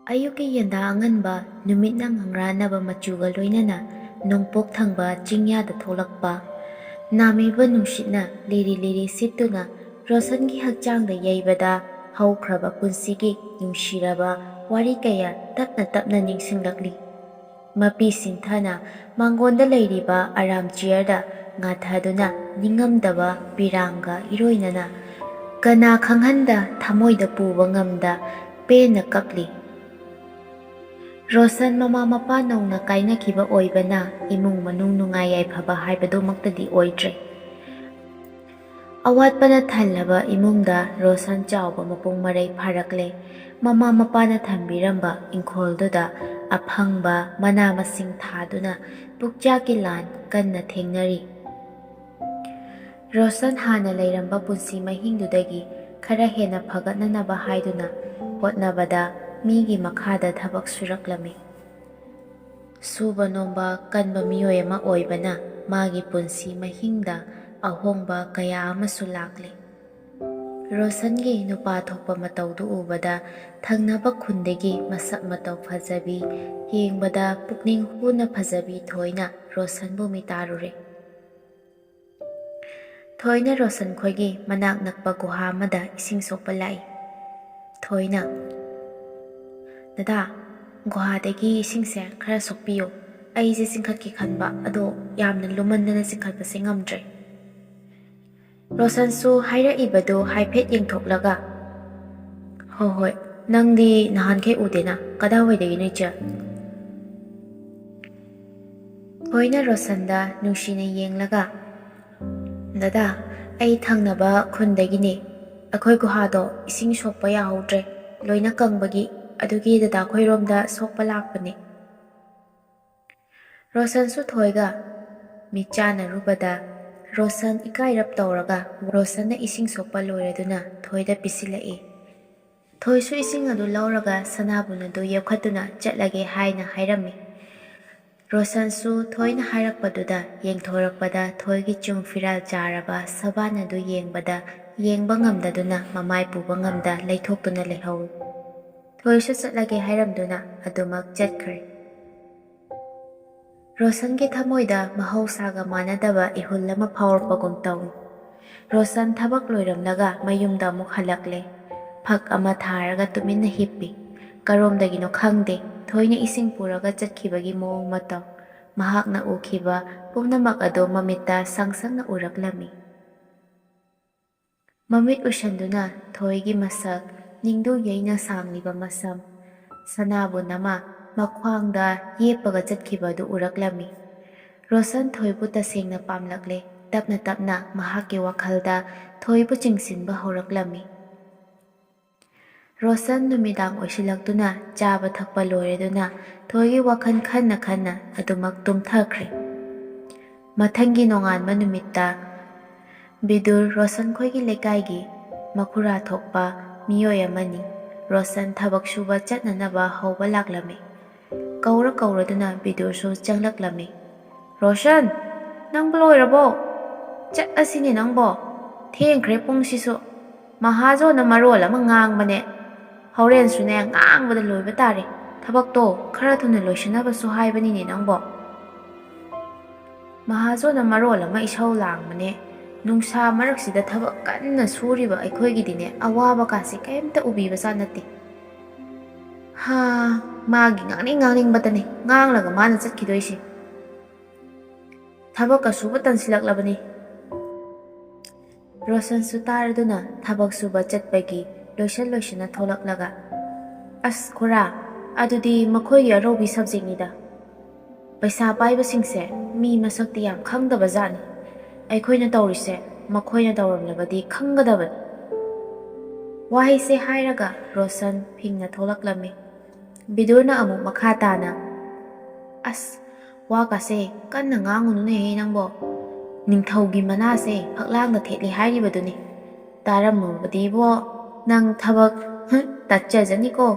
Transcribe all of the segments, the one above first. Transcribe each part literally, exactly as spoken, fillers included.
ꯑꯌꯨꯛꯀꯤ ꯌꯦꯟꯗꯥ ꯑꯉꯟꯕ, ꯅꯨꯃꯤꯠꯅ ꯉꯥꯡꯔꯥꯟꯅꯕ ꯃꯆꯨꯒ ꯂꯣꯏꯅꯅ ꯅꯣꯡꯄꯣꯛ ꯊꯪꯕ ꯆꯤꯡꯌꯥꯗ ꯊꯣꯛꯂꯛꯄ꯫ ꯅꯥꯝꯃꯤꯕ ꯅꯨꯡꯁꯤꯠꯅ ꯂꯤꯔꯤ ꯂꯤꯔꯤ ꯁꯤꯠꯇꯨꯅ ꯔꯣꯁꯟꯒꯤ ꯍꯛꯆꯥꯡꯗ ꯌꯩꯕꯗ ꯍꯧꯈ꯭ꯔꯕ ꯄꯨꯟꯁꯤꯒꯤ ꯅꯨꯡꯁꯤꯔꯕ ꯋꯥꯔꯤ ꯀꯌꯥ ꯇꯞꯅ ꯇꯞꯅ ꯅꯤꯡꯁꯤꯡꯂꯛꯂꯤ꯫ ꯃꯄꯤ ꯁꯤꯟꯊꯅ ꯃꯥꯡꯒꯣꯟꯗ ꯂꯩꯔꯤꯕ ꯑꯔꯥꯝ ꯆꯤꯌꯔꯗ ꯉꯥꯊꯗꯨꯅ ꯅꯤꯡꯉꯝꯗꯕ ꯄꯤꯔꯥꯡꯒ ꯏꯔꯣꯏꯅꯅ ꯀꯅꯥ ꯈꯪꯍꯟꯗ ꯊꯃꯣꯏꯗ ꯄꯨꯕ ꯉꯝꯗ ꯄꯦꯟꯅ ꯀꯞꯂꯤ꯫ ꯔꯣꯁꯟ ꯃꯃꯥ ꯃꯄꯥ ꯅꯧꯅ ꯀꯥꯏꯅꯈꯤꯕ ꯑꯣꯏꯕꯅ ꯏꯃꯨꯡ ꯃꯅꯨꯡ ꯅꯨꯡꯉꯥꯏ ꯌꯥꯏꯐꯕ ꯍꯥꯏꯕꯗꯨꯃꯛꯇꯗꯤ ꯑꯣꯏꯗ꯭ꯔꯦ꯫ ꯑꯋꯥꯠꯄꯅ ꯊꯜꯂꯕ ꯏꯃꯨꯡꯗ ꯔꯣꯁꯟ ꯆꯥꯎꯕ ꯃꯄꯨꯡ ꯃꯔꯩ ꯐꯥꯔꯛꯂꯦ꯫ ꯃꯃꯥ ꯃꯄꯥꯅ ꯊꯝꯕꯤꯔꯝꯕ ꯏꯪꯈꯣꯜꯗꯨꯗ ꯑꯐꯪꯕ ꯃꯅꯥ ꯃꯁꯤꯡ ꯊꯥꯗꯨꯅ ꯄꯨꯛꯆꯥꯛꯀꯤ ꯂꯥꯟ ꯀꯟꯅ ꯊꯦꯡꯅꯔꯤ꯫ ꯔꯣꯁꯟ ꯍꯥꯟꯅ ꯂꯩꯔꯝꯕ ꯄꯨꯟꯁꯤ ꯃꯍꯤꯡꯗꯨꯗꯒꯤ ꯈꯔ ꯍꯦꯟꯅ ꯐꯒꯠꯅꯅꯕ ꯍꯥꯏꯗꯨꯅ ꯍꯣꯠꯅꯕꯗ ꯃꯤꯒꯤ ꯃꯈꯥꯗ ꯊꯕꯛ ꯁꯨꯔꯛꯂꯝꯃꯤ꯫ ꯁꯨꯕ ꯅꯣꯝꯕ ꯀꯟꯕ ꯃꯤꯑꯣꯏ ꯑꯃ ꯑꯣꯏꯕꯅ ꯃꯥꯒꯤ ꯄꯨꯟꯁꯤ ꯃꯍꯤꯡꯗ ꯑꯍꯣꯡꯕ ꯀꯌꯥ ꯑꯃꯁꯨ ꯂꯥꯛꯂꯤ꯫ ꯔꯣꯁꯟꯒꯤ ꯅꯨꯄꯥ ꯊꯣꯛꯄ ꯃꯇꯧꯗꯨ ꯎꯕꯗ ꯊꯪꯅꯕ ꯈꯨꯟꯗꯒꯤ ꯃꯁꯛ ꯃꯇꯧ ꯐꯖꯕꯤ, ꯌꯦꯡꯕꯗ ꯄꯨꯛꯅꯤꯡ ꯍꯨꯅ ꯐꯖꯕꯤ ꯊꯣꯏꯅ ꯔꯣꯁꯟꯕꯨ ꯃꯤꯇꯥꯔꯨꯔꯦ꯫ ꯊꯣꯏꯅ ꯔꯣꯁꯟ ꯈꯣꯏꯒꯤ ꯃꯅꯥꯛ ꯅꯛꯄ ꯒꯨꯍꯥ ꯑꯃꯗ ꯏꯁꯤꯡ ꯁꯣꯛꯄ ꯂꯥꯛꯏ꯫ ꯊꯣꯏꯅ, "ꯗꯗꯥ, ꯒꯨꯍꯥꯗꯒꯤ ꯏꯁꯤꯡꯁꯦ ꯈꯔ ꯁꯣꯛꯄꯤꯌꯨ꯫ ꯑꯩꯁꯦ ꯆꯤꯡꯈꯠꯀꯦ ꯈꯟꯕ, ꯑꯗꯣ ꯌꯥꯝꯅ ꯂꯨꯝꯃꯟꯗꯅ ꯆꯤꯡꯈꯠꯄꯁꯦ ꯉꯝꯗ꯭ꯔꯦ꯫" ꯔꯣꯁꯟꯁꯨ ꯍꯥꯏꯔꯛꯏꯕꯗꯨ ꯍꯥꯏꯐꯦꯠ ꯌꯦꯡꯊꯣꯛꯂꯒ, "ꯍꯣ ꯍꯣꯏ, ꯅꯪꯗꯤ ꯅꯍꯥꯟꯈꯩ ꯎꯗꯦꯅ, ꯀꯗꯥꯏꯋꯥꯏꯗꯒꯤꯅꯣ ꯏꯆꯦ?" ꯊꯣꯏꯅ ꯔꯣꯁꯟꯗ ꯅꯨꯡꯁꯤꯅ ꯌꯦꯡꯂꯒ, "ꯗꯗꯥ, ꯑꯩ ꯊꯪꯅꯕ ꯈꯨꯟꯗꯒꯤꯅꯦ꯫ ꯑꯩꯈꯣꯏ ꯒꯨꯍꯥꯗꯣ ꯏꯁꯤꯡ ꯁꯣꯛꯄ ꯌꯥꯍꯧꯗ꯭ꯔꯦ, ꯂꯣꯏꯅ ꯀꯪꯕꯒꯤ, ꯑꯗꯨꯒꯤ ꯗꯗꯥ ꯈꯣꯏꯔꯣꯝꯗ ꯁꯣꯛꯄ ꯂꯥꯛꯄꯅꯦ꯫" ꯔꯣꯁꯟꯁꯨ ꯊꯣꯏꯒ ꯃꯤꯠ ꯆꯥꯟꯅꯔꯨꯕꯗ ꯔꯣꯁꯟ ꯏꯀꯥꯏꯔꯞ ꯇꯧꯔꯒ ꯔꯣꯁꯟꯅ ꯏꯁꯤꯡ ꯁꯣꯛꯄ ꯂꯣꯏꯔꯗꯨꯅ ꯊꯣꯏꯗ ꯄꯤꯁꯤꯜꯂꯛꯏ꯫ ꯊꯣꯏꯁꯨ ꯏꯁꯤꯡ ꯑꯗꯨ ꯂꯧꯔꯒ ꯁꯅꯥꯕꯨꯟ ꯑꯗꯨ ꯌꯣꯛꯈꯠꯇꯨꯅ ꯆꯠꯂꯒꯦ ꯍꯥꯏꯅ ꯍꯥꯏꯔꯝꯃꯤ꯫ ꯔꯣꯁꯟꯁꯨ ꯊꯣꯏꯅ ꯍꯥꯏꯔꯛꯄꯗꯨꯗ ꯌꯦꯡꯊꯣꯔꯛꯄꯗ ꯊꯣꯏꯒꯤ ꯆꯨꯡ ꯐꯤꯔꯥꯜ ꯆꯥꯔꯕ ꯁꯕꯥꯟ ꯑꯗꯨ ꯌꯦꯡꯕꯗ ꯌꯦꯡꯕ ꯉꯝꯗꯗꯨꯅ ꯃꯃꯥꯏ ꯄꯨꯕ ꯉꯝꯗ ꯂꯩꯊꯣꯛꯇꯨꯅ ꯂꯩꯍꯧꯏ꯫ ꯂꯣꯏꯁꯨ ꯆꯠꯂꯒꯦ ꯍꯥꯏꯔꯝꯗꯨꯅ ꯑꯗꯨꯃꯛ ꯆꯠꯈ꯭ꯔꯦ꯫ ꯔꯣꯁꯟꯒꯤ ꯊꯃꯣꯏꯗ ꯃꯍꯧꯁꯥꯒ ꯃꯥꯟꯅꯗꯕ ꯏꯍꯨꯜ ꯑꯃ ꯐꯥꯎꯔꯛꯄꯒꯨꯝ ꯇꯧꯏ꯫ ꯔꯣꯁꯟ ꯊꯕꯛ ꯂꯣꯏꯔꯝꯂꯒ ꯃꯌꯨꯝꯗ ꯑꯃꯨꯛ ꯍꯜꯂꯛꯂꯦ꯫ ꯐꯛ ꯑꯃ ꯊꯥꯔꯒ ꯇꯨꯃꯤꯟꯅ ꯍꯤꯞꯄꯤ꯫ ꯀꯔꯣꯝꯗꯒꯤꯅꯣ ꯈꯪꯗꯦ, ꯊꯣꯏꯅ ꯏꯁꯤꯡ ꯄꯨꯔꯒ ꯆꯠꯈꯤꯕꯒꯤ ꯃꯑꯣꯡ ꯃꯇꯧ꯫ ꯃꯍꯥꯛꯅ ꯎꯈꯤꯕ ꯄꯨꯝꯅꯃꯛ ꯑꯗꯨ ꯃꯃꯤꯠꯇ ꯁꯪ ꯁꯪꯅ ꯎꯔꯛꯂꯝꯃꯤ꯫ ꯃꯃꯤꯠ ꯎꯏꯁꯟꯗꯨꯅ ꯊꯣꯏꯒꯤ ꯃꯁꯛ, ꯅꯤꯡꯗꯨ ꯌꯩꯅ ꯁꯥꯡꯂꯤꯕ ꯃꯁꯝ, ꯁꯅꯥꯕꯨꯟ ꯑꯃ ꯃꯈ꯭ꯋꯥꯡꯗ ꯌꯦꯞꯄꯒ ꯆꯠꯈꯤꯕ ꯑꯗꯨ ꯎꯔꯛꯂꯝꯃꯤ꯫ ꯔꯣꯁꯟ ꯊꯣꯏꯕꯨ ꯇꯁꯦꯡꯅ ꯄꯥꯝꯂꯛꯂꯦ꯫ ꯇꯞꯅ ꯇꯞꯅ ꯃꯍꯥꯛꯀꯤ ꯋꯥꯈꯜꯗ ꯊꯣꯏꯕꯨ ꯆꯤꯡꯁꯤꯟꯕ ꯍꯧꯔꯛꯂꯝꯃꯤ꯫ ꯔꯣꯁꯟ ꯅꯨꯃꯤꯗꯥꯡ ꯑꯣꯏꯁꯤꯜꯂꯛꯇꯨꯅ ꯆꯥꯕ ꯊꯛꯄ ꯂꯣꯏꯔꯗꯨꯅ ꯊꯣꯏꯒꯤ ꯋꯥꯈꯜ ꯈꯟꯅ ꯈꯟꯅ ꯑꯗꯨꯃꯛ ꯇꯨꯝꯊꯈ꯭ꯔꯦ꯫ ꯃꯊꯪꯒꯤ ꯅꯣꯡꯉꯥꯟꯕ ꯅꯨꯃꯤꯠꯇ ꯕꯤꯗꯨꯔ ꯔꯣꯁꯟ ꯈꯣꯏꯒꯤ ꯂꯩꯀꯥꯏꯒꯤ ꯃꯈꯨꯔꯥ ꯊꯣꯛꯄ ꯃꯤꯑꯣꯏ ꯑꯃꯅꯤ꯫ ꯔꯣꯁꯟ ꯊꯕꯛ ꯁꯨꯕ ꯆꯠꯅꯅꯕ ꯍꯧꯕ ꯂꯥꯛꯂꯝꯃꯤ꯫ ꯀꯧꯔ ꯀꯧꯔꯗꯨꯅ ꯕꯤꯗꯨꯔꯁꯨ ꯆꯪꯂꯛꯂꯝꯃꯤ꯫ "ꯔꯣꯁꯟ, ꯅꯪꯕꯨ ꯂꯣꯏꯔꯕꯣ? ꯆꯠꯂꯁꯤꯅꯦ ꯅꯪꯕꯣ꯫ ꯊꯦꯡꯈ꯭ꯔꯦ ꯄꯨꯡꯁꯤꯁꯨ꯫ ꯃꯍꯥꯖꯣꯟꯅ ꯃꯔꯣꯜ ꯑꯃ ꯉꯥꯡꯕꯅꯦ꯫ ꯍꯣꯔꯦꯟꯁꯨꯅꯦ ꯉꯥꯡꯕꯗ ꯂꯣꯏꯕ ꯇꯥꯔꯦ꯫ ꯊꯕꯛꯇꯣ ꯈꯔ ꯊꯨꯅ ꯂꯣꯏꯁꯤꯟꯅꯕꯁꯨ ꯍꯥꯏꯕꯅꯤꯅꯦ ꯅꯪꯕꯣ꯫" ꯃꯍꯥꯖꯣꯟꯅ ꯃꯔꯣꯜ ꯑꯃ ꯏꯁꯧ ꯂꯥꯡꯕꯅꯦ꯫ ꯅꯨꯡꯁꯥ ꯃꯔꯛꯁꯤꯗ ꯊꯕꯛ ꯀꯟꯅ ꯁꯨꯔꯤꯕ ꯑꯩꯈꯣꯏꯒꯤꯗꯤꯅꯦ ꯑꯋꯥꯕ ꯀꯥꯁꯦ ꯀꯩꯝꯇ ꯎꯕꯤꯕꯖꯥꯠ ꯅꯠꯇꯦ꯫ ꯍꯥ, ꯃꯥꯒꯤ ꯉꯥꯡꯅꯤꯡ ꯉꯥꯡꯅꯤꯡꯕꯇꯅꯦ ꯉꯥꯡꯂꯒ ꯃꯥꯅ ꯆꯠꯈꯤꯗꯣꯏꯁꯦ꯫ ꯊꯕꯛꯀ ꯁꯨꯕ ꯇꯟꯁꯤꯜꯂꯛꯂꯕꯅꯤ꯫ ꯔꯣꯁꯟꯁꯨ ꯇꯥꯔꯗꯨꯅ ꯊꯕꯛ ꯁꯨꯕ ꯆꯠꯄꯒꯤ ꯂꯣꯏꯁꯟ ꯂꯣꯏꯁꯟꯅ ꯊꯣꯛꯂꯛꯂꯒ, "ꯑꯁ ꯈꯨꯔꯥ, ꯑꯗꯨꯗꯤ ꯃꯈꯣꯏꯒꯤ ꯑꯔꯧꯕꯤ ꯁꯕꯖꯦꯛꯅꯤꯗ꯫ ꯄꯩꯁꯥ ꯄꯥꯏꯕꯁꯤꯡꯁꯦ ꯃꯤ ꯃꯁꯛꯇꯤ ꯌꯥꯝ ꯈꯪꯗꯕ ꯖꯥꯠꯅꯤ꯫ ꯑꯩꯈꯣꯏꯅ ꯇꯧꯔꯤꯁꯦ ꯃꯈꯣꯏꯅ ꯇꯧꯔꯝꯂꯕꯗꯤ ꯈꯪꯒꯗꯕꯅꯤ꯫" ꯋꯥꯍꯩꯁꯦ ꯍꯥꯏꯔꯒ ꯔꯣꯁꯟ ꯐꯤꯡꯅ ꯊꯣꯛꯂꯛꯂꯝꯃꯤ꯫ ꯕꯤꯗꯨꯔꯅ ꯑꯃꯨꯛ ꯃꯈꯥ ꯇꯥꯅ, "ꯑꯁ, ꯋꯥ ꯀꯥꯁꯦ ꯀꯟꯅ ꯉꯥꯡꯉꯨꯅꯨꯅꯦꯍꯦ ꯅꯪꯕꯣ꯫ ꯅꯤꯡꯊꯧꯒꯤ ꯃꯅꯥꯁꯦ ꯐꯛꯂꯥꯡꯗ ꯊꯦꯠꯂꯤ ꯍꯥꯏꯔꯤꯕꯗꯨꯅꯤ꯫ ꯇꯥꯔꯝꯃꯕꯗꯤꯕꯣ ꯅꯪ ꯊꯕꯛ, ꯍꯨꯝ, ꯇꯠꯆꯖꯅꯤꯀꯣ꯫"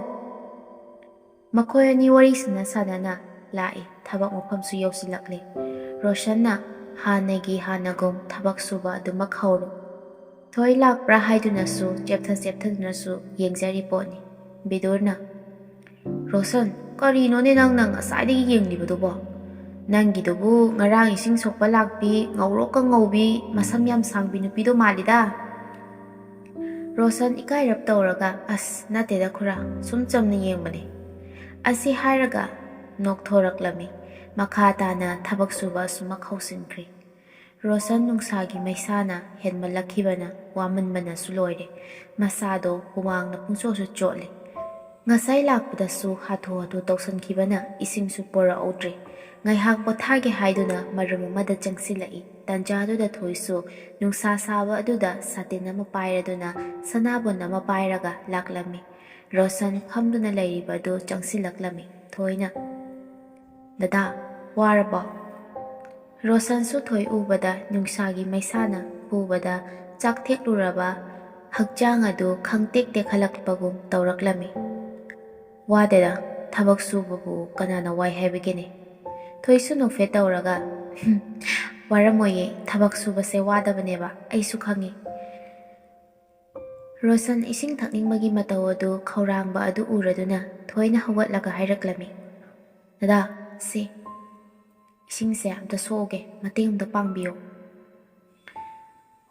ꯃꯈꯣꯏ ꯑꯅꯤ ꯋꯥꯔꯤ ꯁꯥꯟꯅ ꯁꯥꯟꯅꯅ ꯂꯥꯛꯏ꯫ ꯊꯕꯛ ꯃꯐꯝꯁꯨ ꯌꯧꯁꯤꯜꯂꯛꯂꯦ꯫ ꯔꯣꯁꯟꯅ ꯍꯥꯟꯅꯒꯤ ꯍꯥꯟꯅꯒꯨꯝ ꯊꯕꯛ ꯁꯨꯕ ꯑꯗꯨꯃꯛ ꯍꯧꯔꯦ꯫ ꯊꯣꯏ ꯂꯥꯛꯄ꯭ꯔꯥ ꯍꯥꯏꯗꯨꯅꯁꯨ ꯆꯦꯞꯊ ꯆꯦꯞꯊꯗꯨꯅꯁꯨ ꯌꯦꯡꯖꯔꯤ ꯄꯣꯠꯅꯤ꯫ ꯕꯤꯗꯨꯔꯅ, "ꯔꯣꯁꯟ, ꯀꯔꯤꯅꯣꯅꯦ ꯅꯪꯅ ꯉꯁꯥꯏꯗꯒꯤ ꯌꯦꯡꯂꯤꯕꯗꯨꯕꯣ? ꯅꯪꯒꯤꯗꯨꯕꯨ ꯉꯔꯥꯡ ꯏꯁꯤꯡ ꯁꯣꯛꯄ ꯂꯥꯛꯄꯤ, ꯉꯧꯔꯣꯛꯀ ꯉꯧꯕꯤ, ꯃꯁꯝ ꯌꯥꯝ ꯁꯥꯡꯕꯤ ꯅꯨꯄꯤꯗꯣ ꯃꯥꯜꯂꯤꯗ?" ꯔꯣꯁꯟ ꯏꯀꯥꯏꯔꯞ ꯇꯧꯔꯒ, "ꯑꯁ, ꯅꯠꯇꯦꯗ ꯈꯨꯔꯥ, ꯁꯨꯝ ꯆꯝꯅ ꯌꯦꯡꯕꯅꯦ" ꯑꯁꯤ ꯍꯥꯏꯔꯒ ꯅꯣꯛꯊꯣꯔꯛꯂꯝꯃꯤ꯫ ꯃꯈꯥ ꯇꯥꯅ ꯊꯕꯛ ꯁꯨꯕ ꯑꯁꯨꯃꯛ ꯍꯧꯁꯤꯟꯈ꯭ꯔꯤ꯫ ꯔꯣꯁꯟ ꯅꯨꯡꯁꯥꯒꯤ ꯃꯩꯁꯥꯅ ꯍꯦꯟꯃꯜꯂꯛꯈꯤꯕꯅ ꯋꯥꯃꯟꯕꯅꯁꯨ ꯂꯣꯏꯔꯦ꯫ ꯃꯁꯥꯗꯣ ꯍꯨꯃꯥꯡꯅ ꯄꯨꯡꯆꯣꯠꯁꯨ ꯆꯣꯠꯂꯦ꯫ ꯉꯁꯥꯏ ꯂꯥꯛꯄꯗꯁꯨ ꯍꯥꯊꯨ ꯍꯥꯊꯨ ꯇꯧꯁꯟꯈꯤꯕꯅ ꯏꯁꯤꯡꯁꯨ ꯄꯣꯔꯛꯍꯧꯗ꯭ꯔꯦ꯫ ꯉꯥꯏꯍꯥꯛ ꯄꯣꯊꯥꯒꯦ ꯍꯥꯏꯗꯨꯅ ꯃꯔꯨꯝ ꯑꯃꯗ ꯆꯪꯁꯤꯜꯂꯛꯏ꯫ ꯇꯟꯖꯥꯗꯨꯗ ꯊꯣꯏꯁꯨ ꯅꯨꯡꯁꯥ ꯁꯥꯕ ꯑꯗꯨꯗ ꯁꯥꯇꯤꯟ ꯑꯃ ꯄꯥꯏꯔꯗꯨꯅ ꯁꯅꯥꯕꯨꯟ ꯑꯃ ꯄꯥꯏꯔꯒ ꯂꯥꯛꯂꯝꯃꯤ꯫ ꯔꯣꯁꯟ ꯐꯝꯗꯨꯅ ꯂꯩꯔꯤꯕ ꯑꯗꯨ ꯆꯪꯁꯤꯜꯂꯛꯂꯝꯃꯤ꯫ ꯊꯣꯏꯅ, "ꯗꯗꯥ, ꯋꯥꯔꯕꯣ?" ꯔꯣꯁꯟꯁꯨ ꯊꯣꯏ ꯎꯕꯗ ꯅꯨꯡꯁꯥꯒꯤ ꯃꯩꯁꯥꯅ ꯐꯨꯕꯗ ꯆꯥꯛꯊꯦꯛꯂꯨꯔꯕ ꯍꯛꯆꯥꯡ ꯑꯗꯨ ꯈꯪꯇꯦꯛ ꯇꯦꯛꯍꯜꯂꯛꯄꯒꯨꯝ ꯇꯧꯔꯛꯂꯝꯃꯤ꯫ "ꯋꯥꯗꯦꯗ, ꯊꯕꯛ ꯁꯨꯕꯕꯨ ꯀꯅꯥꯅ ꯋꯥꯏ ꯍꯥꯏꯕꯒꯦꯅꯦ?" ꯊꯣꯏꯁꯨ ꯅꯣꯛꯐꯦꯠ ꯇꯧꯔꯒ, "ꯍꯨꯝ, ꯋꯥꯔꯝꯃꯣꯏꯌꯦ, ꯊꯕꯛ ꯁꯨꯕꯁꯦ ꯋꯥꯗꯕꯅꯦꯕ, ꯑꯩꯁꯨ ꯈꯪꯉꯤ"꯫ ꯔꯣꯁꯟ ꯏꯁꯤꯡ ꯊꯛꯅꯤꯡꯕꯒꯤ ꯃꯇꯧ ꯑꯗꯨ ꯈꯧꯔꯥꯡꯕ ꯑꯗꯨ ꯎꯔꯗꯨꯅ ꯊꯣꯏꯅ ꯍꯧꯒꯠꯂꯒ ꯍꯥꯏꯔꯛꯂꯝꯃꯤ, "ꯗꯗꯥ, ꯁꯤ, ꯏꯁꯤꯡꯁꯦ ꯑꯝꯇ ꯁꯣꯛꯎꯒꯦ, ꯃꯇꯦꯡ ꯑꯝꯇ ꯄꯥꯡꯕꯤꯌꯣ"꯫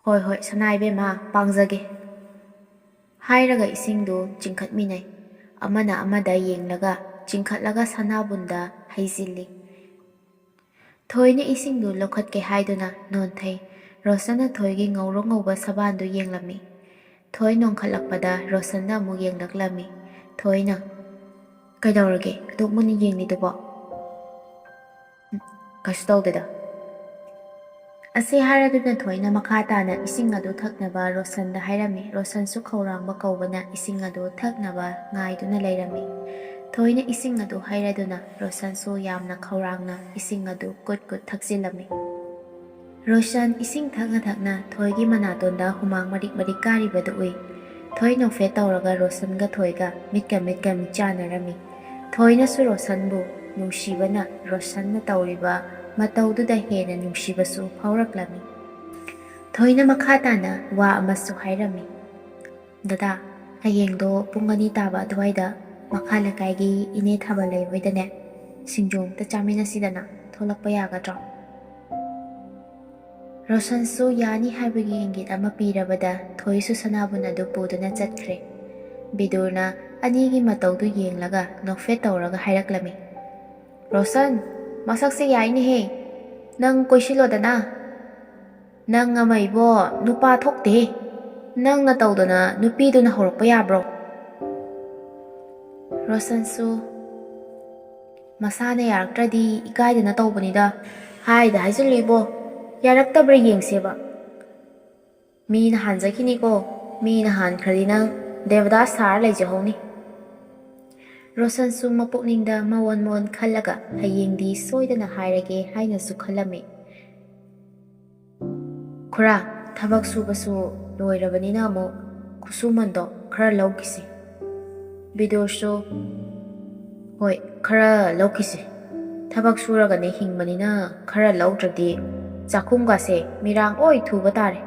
"ꯍꯣꯏ, ꯍꯣꯏ, ꯁꯅꯥ ꯏꯕꯦꯝꯃ, ꯄꯥꯡꯖꯒꯦ"꯫ ꯍꯥꯏꯔꯒ ꯏꯁꯤꯡꯗꯨ ꯆꯤꯡꯈꯠꯃꯤꯟꯅꯩ꯫ ꯑꯃꯅ ꯑꯃꯗ ꯌꯦꯡꯂꯒ ꯆꯤꯡꯈꯠꯂꯒ ꯁꯅꯥꯕꯨꯟꯗ ꯍꯩꯖꯤꯜꯂꯤ꯫ ꯊꯣꯏꯅ ꯏꯁꯤꯡꯗꯨ ꯂꯧꯈꯠꯀꯦ ꯍꯥꯏꯗꯨꯅ ꯅꯣꯟꯊꯩ꯫ ꯔꯣꯁꯟꯅ ꯊꯣꯏꯒꯤ ꯉꯧꯔꯣꯛ ꯉꯧꯕ ꯁꯕꯥꯟꯗꯨ ꯌꯦꯡꯂꯝꯃꯤ꯫ ꯊꯣꯏ ꯅꯣꯡꯈꯠꯂꯛꯄꯗ ꯔꯣꯁꯟꯅ ꯑꯃꯨꯛ ꯌꯦꯡꯂꯛꯂꯝꯃꯤ꯫ ꯊꯣꯏꯅ, "ꯀꯩꯗꯧꯔꯒꯦ ꯑꯗꯨꯛ ꯃꯨꯟꯅ ꯌꯦꯡꯂꯤꯗꯨꯕꯣ?" "ꯎꯝ, ꯀꯩꯁꯨ ꯇꯧꯗꯦꯗ"꯫ ꯑꯁꯤ ꯍꯥꯏꯔꯗꯨꯅ ꯊꯣꯏꯅ ꯃꯈꯥ ꯇꯥꯅ ꯏꯁꯤꯡ ꯑꯗꯨ ꯊꯛꯅꯕ ꯔꯣꯁꯟꯗ ꯍꯥꯏꯔꯝꯃꯤ꯫ ꯔꯣꯁꯟꯁꯨ ꯈꯧꯔꯥꯡꯕ ꯀꯧꯕꯅ ꯏꯁꯤꯡ ꯑꯗꯨ ꯊꯛꯅꯕ ꯉꯥꯏꯗꯨꯅ ꯂꯩꯔꯝꯃꯤ꯫ ꯊꯣꯏꯅ ꯏꯁꯤꯡ ꯑꯗꯨ ꯍꯩꯔꯗꯨꯅ ꯔꯣꯁꯟꯁꯨ ꯌꯥꯝꯅ ꯈꯧꯔꯥꯡꯅ ꯏꯁꯤꯡ ꯑꯗꯨ ꯀꯨꯠ ꯀꯨꯠ ꯊꯛꯆꯤꯜꯂꯝꯃꯤ꯫ ꯔꯣꯁꯟ ꯏꯁꯤꯡ ꯊꯛꯅ ꯊꯛꯅ ꯊꯣꯏꯒꯤ ꯃꯅꯥꯇꯣꯟꯗ ꯍꯨꯃꯥꯡ ꯃꯔꯤꯛ ꯃꯔꯤꯛ ꯀꯥꯔꯤꯕꯗꯨ ꯎꯏ꯫ ꯊꯣꯏ ꯅꯣꯛꯐꯦꯠ ꯇꯧꯔꯒ ꯔꯣꯁꯟꯒ ꯊꯣꯏꯒ ꯃꯤꯠꯀ ꯃꯤꯠꯀ ꯃꯤꯠꯆꯥꯟꯅꯔꯝꯃꯤ꯫ ꯊꯣꯏꯅꯁꯨ ꯔꯣꯁꯟꯕꯨ ꯅꯨꯡꯁꯤꯕꯅ ꯔꯣꯁꯟꯅ ꯇꯧꯔꯤꯕ ꯃꯇꯧꯗꯨꯗ ꯍꯦꯟꯅ ꯅꯨꯡꯁꯤꯕꯁꯨ ꯐꯥꯎꯔꯛꯂꯝꯃꯤ꯫ ꯊꯣꯏꯅ ꯃꯈꯥ ꯇꯥꯅ ꯋꯥ ꯑꯃꯁꯨ ꯍꯥꯏꯔꯝꯃꯤ, "ꯗꯗꯥ, ꯍꯌꯦꯡꯗꯣ ꯄꯨꯡ ꯑꯅꯤ ꯇꯥꯕ ꯑꯗꯨꯋꯥꯏꯗ ꯃꯈꯥ ꯂꯩꯀꯥꯏꯒꯤ ꯏꯅꯦ ꯊꯥꯕꯜ ꯂꯩꯕ ꯍꯣꯏꯗꯅꯦ ꯁꯤꯡꯖꯨ ꯑꯝꯇ ꯆꯥꯃꯤꯟꯅꯁꯤꯗꯅ꯫ ꯊꯣꯛꯂꯛꯄ ꯌꯥꯒꯗ꯭ꯔꯣ? ꯔꯣꯁꯟꯁꯨ ꯌꯥꯅꯤ ꯍꯥꯏꯕꯒꯤ ꯏꯪꯒꯤꯠ ꯑꯃ ꯄꯤꯔꯕꯗ ꯊꯣꯏꯁꯨ ꯁꯅꯥꯕꯨꯟ ꯑꯗꯨ ꯄꯨꯗꯨꯅ ꯆꯠꯈ꯭ꯔꯦ꯫ ꯕꯤꯗꯨꯔꯅ ꯑꯅꯤꯒꯤ ꯃꯇꯧꯗꯨ ꯌꯦꯡꯂꯒ ꯅꯣꯛꯐꯦꯠ ꯇꯧꯔꯒ ꯍꯥꯏꯔꯛꯂꯝꯃꯤ, "ꯔꯣꯁꯟ, ꯃꯁꯛꯁꯦ ꯌꯥꯏꯅꯦꯍꯦ꯫ ꯅꯪ ꯀꯣꯏꯁꯤꯜꯂꯣꯗꯅ꯫ ꯅꯪ ꯑꯃ ꯏꯕꯣ, ꯅꯨꯄꯥ ꯊꯣꯛꯇꯦ꯫ ꯅꯪꯅ ꯇꯧꯗꯅ ꯅꯨꯄꯤꯗꯨꯅ ꯍꯧꯔꯛꯄ ꯌꯥꯕ꯭ꯔꯣ?" ꯔꯣꯁꯟꯁꯨ ꯃꯁꯥꯅ ꯌꯥꯔꯛꯇ꯭ꯔꯗꯤ ꯏꯀꯥꯏꯗꯅ ꯇꯧꯕꯅꯤꯗ꯫ ꯍꯥꯏꯗ ꯍꯥꯏꯖꯤꯜꯂꯨ ꯏꯕꯣ, ꯌꯥꯔꯛꯇꯕ꯭ꯔꯥ ꯌꯦꯡꯁꯦꯕ꯫ ꯃꯤꯅ ꯍꯥꯟꯖꯈꯤꯅꯤꯀꯣ, ꯃꯤꯅ ꯍꯥꯟꯈ꯭ꯔꯗꯤ ꯅꯪ ꯗꯦꯕꯗꯥꯁ ꯁꯥꯔ ꯂꯩꯖꯍꯧꯅꯤ꯫ ꯔꯣꯁꯟꯁꯨ ꯃꯄꯨꯛꯅꯤꯡꯗ ꯃꯋꯣꯟ ꯃꯋꯣꯟ ꯈꯜꯂꯒ ꯍꯌꯦꯡꯗꯤ ꯁꯣꯏꯗꯅ ꯍꯥꯏꯔꯒꯦ ꯍꯥꯏꯅꯁꯨ ꯈꯜꯂꯝꯃꯤ꯫ "ꯈꯨꯔꯥ, ꯊꯕꯛ ꯁꯨꯕꯁꯨ ꯂꯣꯏꯔꯕꯅꯤꯅ ꯑꯃꯨꯛ ꯈꯨꯠꯁꯨꯃꯟꯗꯣ ꯈꯔ ꯂꯧꯈꯤꯁꯤ꯫" ꯕꯤꯗꯨꯔꯁꯨ, "ꯍꯣꯏ, ꯈꯔ ꯂꯧꯈꯤꯁꯤ꯫ ꯊꯕꯛ ꯁꯨꯔꯒꯅꯦ ꯍꯤꯡꯕꯅꯤꯅ ꯈꯔ ꯂꯧꯗ꯭ꯔꯗꯤ ꯆꯥꯛꯈꯨꯝꯒꯁꯦ ꯃꯤꯔꯥꯡ ꯂꯣꯏ ꯊꯨꯕ ꯇꯥꯔꯦ꯫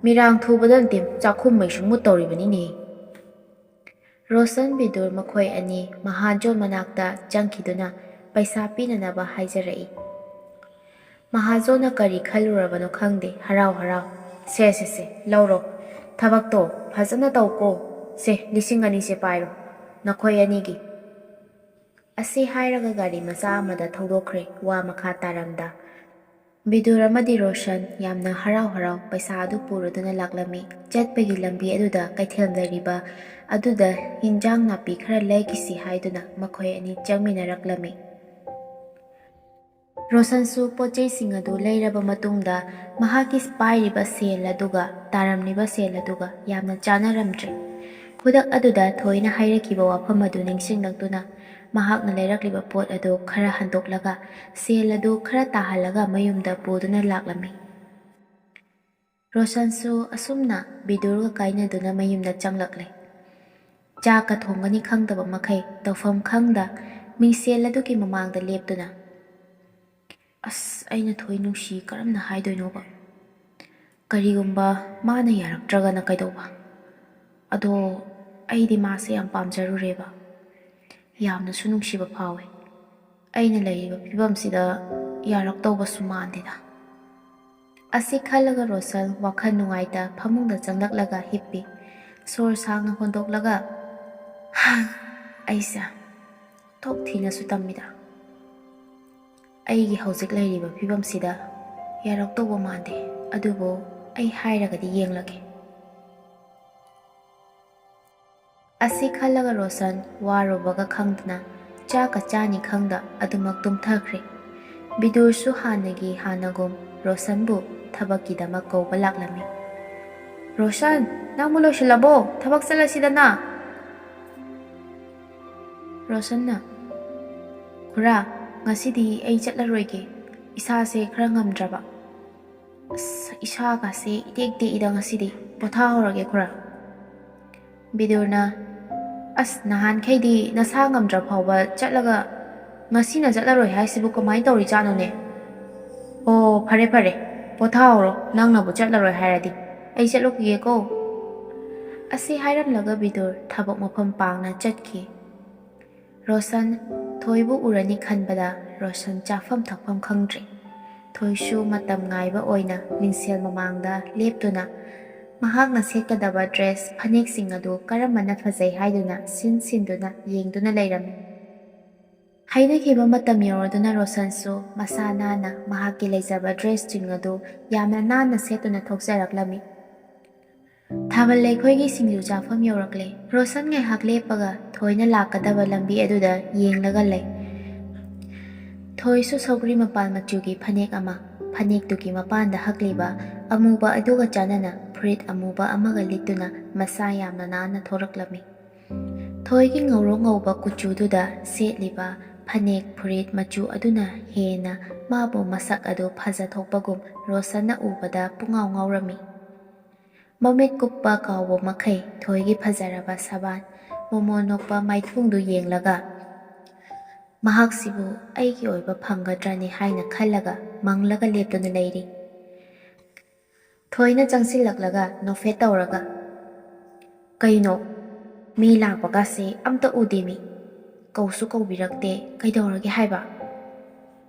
ꯃꯤꯔꯥꯡ ꯊꯨꯕꯗ ꯅꯠꯇꯦ, ꯆꯥꯛꯈꯨꯝ ꯃꯩꯁꯨ ꯃꯨꯠꯇꯧꯔꯤꯕꯅꯤꯅꯦ꯫" ꯔꯣꯁꯟ ꯕꯤꯗꯨꯔ ꯃꯈꯣꯏ ꯑꯅꯤ ꯃꯍꯥꯖꯣꯟ ꯃꯅꯥꯛꯇ ꯆꯪꯈꯤꯗꯨꯅ ꯄꯩꯁꯥ ꯄꯤꯅꯅꯕ ꯍꯥꯏꯖꯔꯛꯏ꯫ ꯃꯍꯥꯖꯣꯟꯅ ꯀꯔꯤ ꯈꯜꯂꯨꯔꯕꯅꯣ ꯈꯪꯗꯦ, ꯍꯔꯥꯎ ꯍꯔꯥꯎ, "ꯁꯦ, ꯁꯦ, ꯁꯦ, ꯂꯧꯔꯣ꯫ ꯊꯕꯛꯇꯣ ꯐꯖꯅ ꯇꯧꯀꯣ꯫ ꯁꯦ, ꯂꯤꯁꯤꯡ ꯑꯅꯤꯁꯦ ꯄꯥꯏꯔꯣ, ꯅꯈꯣꯏ ꯑꯅꯤꯒꯤ꯫" ꯑꯁꯤ ꯍꯥꯏꯔꯒ ꯒꯥꯔꯤ ꯃꯆꯥ ꯑꯃꯗ ꯊꯧꯗꯣꯛꯈ꯭ꯔꯦ, ꯋꯥ ꯃꯈꯥ ꯇꯥꯔꯝꯗ꯫ ꯕꯤꯗꯨꯔ ꯑꯃꯗꯤ ꯔꯣꯁꯟ ꯌꯥꯝꯅ ꯍꯔꯥꯎ ꯍꯔꯥꯎ ꯄꯩꯁꯥ ꯑꯗꯨ ꯄꯨꯔꯗꯨꯅ ꯂꯥꯛꯂꯝꯃꯤ꯫ ꯆꯠꯄꯒꯤ ꯂꯝꯕꯤ ꯑꯗꯨꯗ ꯀꯩꯊꯦꯜ ꯂꯩꯔꯤꯕ ꯑꯗꯨꯗ ꯍꯤꯟꯖꯥꯡ ꯅꯥꯄꯤ ꯈꯔ ꯂꯩꯈꯤꯁꯤ ꯍꯥꯏꯗꯨꯅ ꯃꯈꯣꯏ ꯑꯅꯤ ꯆꯪꯃꯤꯟꯅꯔꯛꯂꯝꯃꯤ꯫ ꯔꯣꯁꯟꯁꯨ ꯄꯣꯠ ꯆꯩꯁꯤꯡ ꯑꯗꯨ ꯂꯩꯔꯕ ꯃꯇꯨꯡꯗ ꯃꯍꯥꯛꯀꯤ ꯄꯥꯏꯔꯤꯕ ꯁꯦꯜ ꯑꯗꯨꯒ ꯇꯥꯔꯝꯂꯤꯕ ꯁꯦꯜ ꯑꯗꯨꯒ ꯌꯥꯝꯅ ꯆꯥꯅꯔꯝꯗ꯭ꯔꯦ꯫ ꯈꯨꯗꯛ ꯑꯗꯨꯗ ꯊꯣꯏꯅ ꯍꯥꯏꯔꯛꯈꯤꯕ ꯋꯥꯐꯝ ꯑꯗꯨ ꯅꯤꯡꯁꯤꯡꯂꯛꯇꯨꯅ ꯃꯍꯥꯛꯅ ꯂꯩꯔꯛꯂꯤꯕ ꯄꯣꯠ ꯑꯗꯨ ꯈꯔ ꯍꯟꯗꯣꯛꯂꯒ ꯁꯦꯜ ꯑꯗꯨ ꯈꯔ ꯇꯥꯍꯜꯂꯒ ꯃꯌꯨꯝꯗ ꯄꯨꯗꯨꯅ ꯂꯥꯛꯂꯝꯃꯤ꯫ ꯔꯣꯁꯟꯁꯨ ꯑꯁꯨꯝꯅ ꯕꯤꯗꯨꯔꯒ ꯀꯥꯏꯅꯗꯨꯅ ꯃꯌꯨꯝꯗ ꯆꯪꯂꯛꯂꯦ꯫ ꯆꯥꯛꯀ ꯊꯣꯡꯒꯅꯤ ꯈꯪꯗꯕ ꯃꯈꯩ ꯇꯧꯐꯝ ꯈꯪꯗ ꯃꯤꯡꯁꯦꯜ ꯑꯗꯨꯒꯤ ꯃꯃꯥꯡꯗ ꯂꯦꯞꯇꯨꯅ, "ꯑꯁ, ꯑꯩꯅ ꯊꯣꯏ ꯅꯨꯡꯁꯤ ꯀꯔꯝꯅ ꯍꯥꯏꯗꯣꯏꯅꯣꯕ? ꯀꯔꯤꯒꯨꯝꯕ ꯃꯥꯅ ꯌꯥꯔꯛꯇ꯭ꯔꯒꯅ ꯀꯩꯗꯧꯕ? ꯑꯗꯣ ꯑꯩꯗꯤ ꯃꯥꯁꯦ ꯌꯥꯝ ꯄꯥꯝꯖꯔꯨꯔꯦꯕ꯫ ꯌꯥꯝꯅꯁꯨ ꯅꯨꯡꯁꯤꯕ ꯐꯥꯎꯋꯦ꯫ ꯑꯩꯅ ꯂꯩꯔꯤꯕ ꯐꯤꯕꯝꯁꯤꯗ ꯌꯥꯔꯛꯇꯧꯕꯁꯨ ꯃꯥꯟꯗꯦꯗ꯫ ꯑꯁꯤ ꯈꯜꯂꯒ ꯔꯣꯁꯟ ꯋꯥꯈꯜ ꯅꯨꯡꯉꯥꯏꯇ ꯐꯃꯨꯡꯗ ꯆꯪꯂꯛꯂꯒ ꯍꯤꯞꯄꯤ꯫ ꯁꯣꯔ ꯁꯥꯡꯅ ꯍꯣꯟꯗꯣꯛꯂꯒ, "ꯍꯥ, ꯑꯩꯁꯦ ꯊꯣꯛ ꯊꯤꯅꯁꯨ ꯇꯝꯃꯤꯗ꯫ ꯑꯩꯒꯤ ꯍꯧꯖꯤꯛ ꯂꯩꯔꯤꯕ ꯐꯤꯕꯝꯁꯤꯗ ꯌꯥꯔꯛꯇꯧꯕ ꯃꯥꯟꯗꯦ, ꯑꯗꯨꯕꯨ ꯑꯩ ꯍꯥꯏꯔꯒꯗꯤ ꯌꯦꯡꯂꯒꯦ"꯫ ꯑꯁꯤ ꯈꯜꯂꯒ ꯔꯣꯁꯟ ꯋꯥꯔꯨꯕꯒ ꯈꯪꯗꯅ, ꯆꯥꯛꯀ ꯆꯥꯅꯤ ꯈꯪꯗ ꯑꯗꯨꯃꯛ ꯇꯨꯝꯊꯈ꯭ꯔꯦ꯫ ꯕꯤꯗꯨꯔꯁꯨ ꯍꯥꯟꯅꯒꯤ ꯍꯥꯟꯅꯒꯨꯝ ꯔꯣꯁꯟꯕꯨ ꯊꯕꯛꯀꯤꯗꯃꯛ ꯀꯧꯕ ꯂꯥꯛꯂꯝꯃꯤ꯫ "ꯔꯣꯁꯟ, ꯅꯪꯕꯨ ꯂꯣꯏꯁꯤꯜꯂꯕꯣ? ꯊꯕꯛ ꯆꯠꯂꯁꯤꯗꯅ!" ꯔꯣꯁꯟꯅ, "ꯈꯨꯔꯥ, ꯉꯁꯤꯗꯤ ꯑꯩ ꯆꯠꯂꯔꯣꯏꯒꯦ꯫ ꯏꯁꯥꯁꯦ ꯈꯔ ꯉꯝꯗ꯭ꯔꯕ꯫ ꯑꯁ, ꯏꯁꯥꯒꯁꯦ ꯏꯇꯦꯛ ꯇꯦꯛꯏꯗ ꯉꯁꯤꯗꯤ꯫ ꯄꯣꯊꯥꯍꯧꯔꯒꯦ ꯈꯨꯔꯥ"꯫ ꯕꯤꯗꯨꯔꯅ, "ꯑꯁ, ꯅꯍꯥꯟꯈꯩꯗꯤ ꯅꯁꯥ ꯉꯝꯗ꯭ꯔ ꯐꯥꯎꯕ ꯆꯠꯂꯒ ꯉꯁꯤꯅ ꯆꯠꯂꯔꯣꯏ ꯍꯥꯏꯁꯤꯕꯨ ꯀꯃꯥꯏꯅ ꯇꯧꯔꯤꯖꯥꯠꯅꯣꯅꯦ? ꯑꯣ, ꯐꯔꯦ ꯐꯔꯦ, ꯄꯣꯊꯥꯍꯧꯔꯣ, ꯅꯪꯅꯕꯨ ꯆꯠꯂꯔꯣꯏ ꯍꯥꯏꯔꯗꯤ꯫ ꯑꯩ ꯆꯠꯂꯨꯈꯤꯒꯦꯀꯣ"꯫ ꯑꯁꯤ ꯍꯥꯏꯔꯝꯂꯒ ꯕꯤꯗꯨꯔ ꯊꯕꯛ ꯃꯐꯝ ꯄꯥꯡꯅ ꯆꯠꯈꯤ꯫ ꯔꯣꯁꯟ ꯊꯣꯏꯕꯨ ꯎꯔꯅꯤ ꯈꯟꯕꯗ ꯔꯣꯁꯟ ꯆꯥꯐꯝ ꯊꯛꯐꯝ ꯈꯪꯗ꯭ꯔꯦ꯫ ꯊꯣꯏꯁꯨ ꯃꯇꯝ ꯉꯥꯏꯕ ꯑꯣꯏꯅ ꯃꯤꯡꯁꯦꯜ ꯃꯃꯥꯡꯗ ꯂꯦꯞꯇꯨꯅ ꯃꯍꯥꯛꯅ ꯁꯦꯠꯀꯗꯕ ꯗ꯭ꯔꯦꯁ ꯐꯅꯦꯛꯁꯤꯡ ꯑꯗꯨ ꯀꯔꯝꯕꯅ ꯐꯖꯩ ꯍꯥꯏꯗꯨꯅ ꯁꯤꯟ ꯁꯤꯟꯗꯨꯅ ꯌꯦꯡꯗꯨꯅ ꯂꯩꯔꯝꯃꯤ꯫ ꯍꯥꯏꯅꯈꯤꯕ ꯃꯇꯝ ꯌꯧꯔꯗꯨꯅ ꯔꯣꯁꯟꯁꯨ ꯃꯁꯥ ꯅꯥꯟꯅ ꯃꯍꯥꯛꯀꯤ ꯂꯩꯖꯕ ꯗ꯭ꯔꯦꯁꯁꯤꯡ ꯑꯗꯨ ꯌꯥꯝꯅ ꯅꯥꯟꯅ ꯁꯦꯠꯇꯨꯅ ꯊꯣꯛꯆꯔꯛꯂꯝꯃꯤ꯫ ꯊꯥꯕꯜ ꯂꯩꯈꯣꯏꯒꯤ ꯁꯤꯡꯖꯨ ꯆꯥꯐꯝ ꯌꯧꯔꯛꯂꯦ꯫ ꯔꯣꯁꯟ ꯉꯥꯏꯍꯥꯛ ꯂꯦꯞꯄꯒ ꯊꯣꯏꯅ ꯂꯥꯛꯀꯗꯕ ꯂꯝꯕꯤ ꯑꯗꯨꯗ ꯌꯦꯡꯂꯒ ꯂꯩ꯫ ꯊꯣꯏꯁꯨ ꯁꯧꯒ꯭ꯔꯤ ꯃꯄꯥꯟ ꯃꯆꯨꯒꯤ ꯐꯅꯦꯛ ꯑꯃ, ꯐꯅꯦꯛꯇꯨꯒꯤ ꯃꯄꯥꯟꯗ ꯍꯛꯂꯤꯕ ꯑꯃꯨꯕ ꯑꯗꯨꯒ ꯆꯥꯟꯅꯅ ꯐꯨꯔꯤꯠ ꯑꯃꯨꯕ ꯑꯃꯒ ꯂꯤꯠꯇꯨꯅ ꯃꯁꯥ ꯌꯥꯝꯅ ꯅꯥꯟꯅ ꯊꯣꯔꯛꯂꯝꯃꯤ꯫ ꯊꯣꯏꯒꯤ ꯉꯧꯔꯣꯛ ꯉꯧꯕ ꯀꯨꯆꯨꯗꯨꯗ ꯁꯦꯠꯂꯤꯕ ꯐꯅꯦꯛ ꯐꯨꯔꯤꯠ ꯃꯆꯨ ꯑꯗꯨꯅ ꯍꯦꯟꯅ ꯃꯥꯕꯨ ꯃꯁꯛ ꯑꯗꯨ ꯐꯖꯊꯣꯛꯄꯒꯨꯝ ꯔꯣꯁꯟꯅ ꯎꯕꯗ ꯄꯨꯡꯉꯥꯎ ꯉꯥꯎꯔꯝꯃꯤ꯫ ꯃꯃꯤꯠ ꯀꯨꯞꯄ ꯀꯥꯎꯕ ꯃꯈꯩ ꯊꯣꯏꯒꯤ ꯐꯖꯔꯕ ꯁꯕꯥꯟ, ꯃꯣꯃꯣꯟ ꯅꯣꯛꯄ ꯃꯥꯏꯊꯣꯡꯗꯨ ꯌꯦꯡꯂꯒ ꯃꯍꯥꯛꯁꯤꯕꯨ ꯑꯩꯒꯤ ꯑꯣꯏꯕ ꯐꯪꯒꯗ꯭ꯔꯅꯤ ꯍꯥꯏꯅ ꯈꯜꯂꯒ ꯃꯪꯂꯒ ꯂꯦꯞꯇꯨꯅ ꯂꯩꯔꯤ꯫ ꯊꯣꯏꯅ ꯆꯪꯁꯤꯜꯂꯛꯂꯒ ꯅꯣꯛꯐꯦꯠ ꯇꯧꯔꯒ, ꯀꯩꯅꯣ? ꯃꯤ ꯂꯥꯛꯄꯒꯁꯦ ꯑꯝꯇ ꯎꯗꯦ ꯃꯤ꯫ ꯀꯧꯁꯨ ꯀꯧꯕꯤꯔꯛꯇꯦ꯫ ꯀꯩꯗꯧꯔꯒꯦ ꯍꯥꯏꯕ?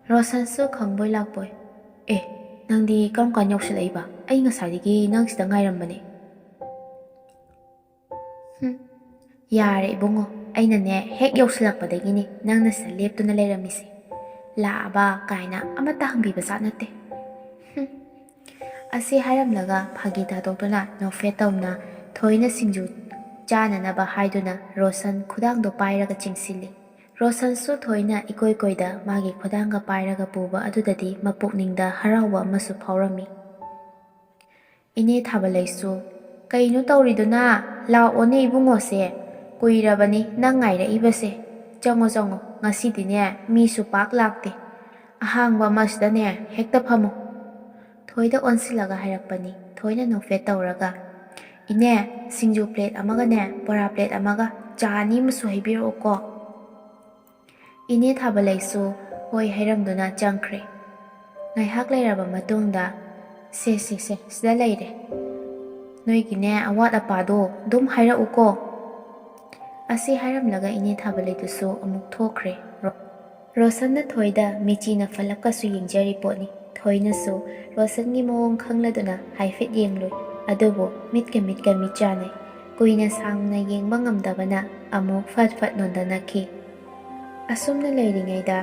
ꯔꯣꯁꯟꯁꯨ ꯈꯪꯕꯣꯏ ꯂꯥꯛꯄꯣꯏ꯫ "ꯑꯦ, ꯅꯪꯗꯤ ꯀꯔꯝ ꯀꯥꯟ ꯌꯧꯁꯤꯜꯂꯛꯏꯕ? ꯑꯩ ꯉꯁꯥꯏꯗꯒꯤ ꯅꯪ ꯁꯤꯗ ꯉꯥꯏꯔꯝꯕꯅꯦ꯫" "ꯍꯨꯝ, ꯌꯥꯔꯦ ꯏꯕꯨꯡꯉꯣ, ꯑꯩꯅꯅꯦ ꯍꯦꯛ ꯌꯧꯁꯤꯜꯂꯛꯄꯗꯒꯤꯅꯦ ꯅꯪꯅ ꯁꯤꯗ ꯂꯦꯞꯇꯨꯅ ꯂꯩꯔꯝꯃꯤꯁꯦ꯫ ꯂꯥꯛꯑꯕ ꯀꯥꯏꯅ ꯑꯃꯠꯇ ꯍꯪꯕꯤꯕ ꯖꯥꯠ ꯅꯠꯇꯦ꯫" ꯍꯨꯝ꯫ ꯑꯁꯤ ꯍꯥꯏꯔꯝꯂꯒ ꯐꯥꯒꯤ ꯇꯥꯊꯣꯛꯇꯨꯅ ꯅꯣꯛꯐꯦꯠ ꯇꯧꯅ ꯊꯣꯏꯅ ꯁꯤꯡꯖꯨ ꯆꯥꯅꯅꯕ ꯍꯥꯏꯗꯨꯅ ꯔꯣꯁꯟ ꯈꯨꯗꯥꯡꯗꯣ ꯄꯥꯏꯔꯒ ꯆꯤꯡꯁꯤꯜꯂꯤ꯫ ꯔꯣꯁꯟꯁꯨ ꯊꯣꯏꯅ ꯏꯀꯣꯏ ꯀꯣꯏꯗ ꯃꯥꯒꯤ ꯈꯨꯗꯥꯡꯒ ꯄꯥꯏꯔꯒ ꯄꯨꯕ ꯑꯗꯨꯗꯗꯤ ꯃꯄꯨꯛꯅꯤꯡꯗ ꯍꯔꯥꯎꯕ ꯑꯃꯁꯨ ꯐꯥꯎꯔꯝꯃꯤ꯫ ꯏꯅꯦ ꯊꯥꯕꯂꯩꯁꯨ, "ꯀꯩꯅꯣ ꯇꯧꯔꯤꯗꯨꯅ? ꯂꯥꯛꯑꯣꯅꯦ ꯏꯕꯨꯡꯉꯣꯁꯦ, ꯀꯨꯏꯔꯕꯅꯤ ꯅꯪ ꯉꯥꯏꯔꯛꯏꯕꯁꯦ꯫ ꯆꯪꯉꯣ ꯆꯪꯉꯣ, ꯉꯁꯤꯗꯤꯅꯦ ꯃꯤꯁꯨ ꯄꯥꯛ ꯂꯥꯛꯇꯦ꯫ ꯑꯍꯥꯡꯕ ꯑꯃꯁꯤꯗꯅꯦ ꯍꯦꯛꯇ ꯐꯝꯃꯣ꯫" ꯊꯣꯏꯗ ꯑꯣꯟꯁꯤꯜꯂꯒ ꯍꯥꯏꯔꯛꯄꯅꯤ꯫ ꯊꯣꯏꯅ ꯅꯣꯛꯐꯦꯠ ꯇꯧꯔꯒ, "ꯏꯅꯦ, ꯁꯤꯡꯖꯨ ꯄ꯭ꯂꯦꯠ ꯑꯃꯒꯅꯦ ꯕꯣꯔꯥ ꯄ꯭ꯂꯦꯠ ꯑꯃꯒ ꯆꯥ ꯑꯅꯤ ꯑꯃꯁꯨ ꯍꯩꯕꯤꯔꯛꯎꯀꯣ꯫" ꯏꯅꯦ ꯊꯥꯕꯂꯩꯁꯨ ꯍꯣꯏ ꯍꯥꯏꯔꯝꯗꯨꯅ ꯆꯪꯈ꯭ꯔꯦ꯫ ꯉꯥꯏꯍꯥꯛ ꯂꯩꯔꯕ ꯃꯇꯨꯡꯗ, "ꯁꯦ ꯁꯦ ꯁꯦ, ꯁꯤꯗ ꯂꯩꯔꯦ꯫ ꯅꯣꯏꯒꯤꯅꯦ ꯑꯋꯥꯠ ꯑꯄꯥꯗꯣ ꯑꯗꯨꯝ ꯍꯥꯏꯔꯛꯎꯀꯣ꯫" ꯑꯁꯤ ꯍꯥꯏꯔꯝꯂꯒ ꯏꯅꯦ ꯊꯥꯕꯂꯩꯗꯨꯁꯨ ꯑꯃꯨꯛ ꯊꯣꯛꯈ꯭ꯔꯦ꯫ ꯔꯣ-, ꯔꯣꯁꯟꯅ ꯊꯣꯏꯗ ꯃꯤꯆꯤꯅ ꯐꯂꯞꯀꯁꯨ ꯌꯦꯡꯖꯔꯤ ꯄꯣꯠꯅꯤ꯫ ꯊꯣꯏꯅꯁꯨ ꯔꯣꯁꯟꯒꯤ ꯃꯑꯣꯡ ꯈꯪꯂꯗꯨꯅ ꯍꯥꯏꯐꯦꯠ ꯌꯦꯡꯂꯨꯏ꯫ ꯑꯗꯨꯕꯨ ꯃꯤꯠꯀ ꯃꯤꯠꯀ ꯃꯤꯠ ꯆꯥꯟꯅꯩ꯫ ꯀꯨꯏꯅ ꯁꯥꯡꯅ ꯌꯦꯡꯕ ꯉꯝꯗꯕꯅ ꯑꯃꯨꯛ ꯐꯠ ꯐꯠ ꯅꯣꯟꯗꯅꯈꯤ꯫ ꯑꯁꯨꯝꯅ ꯂꯩꯔꯤꯉꯩꯗ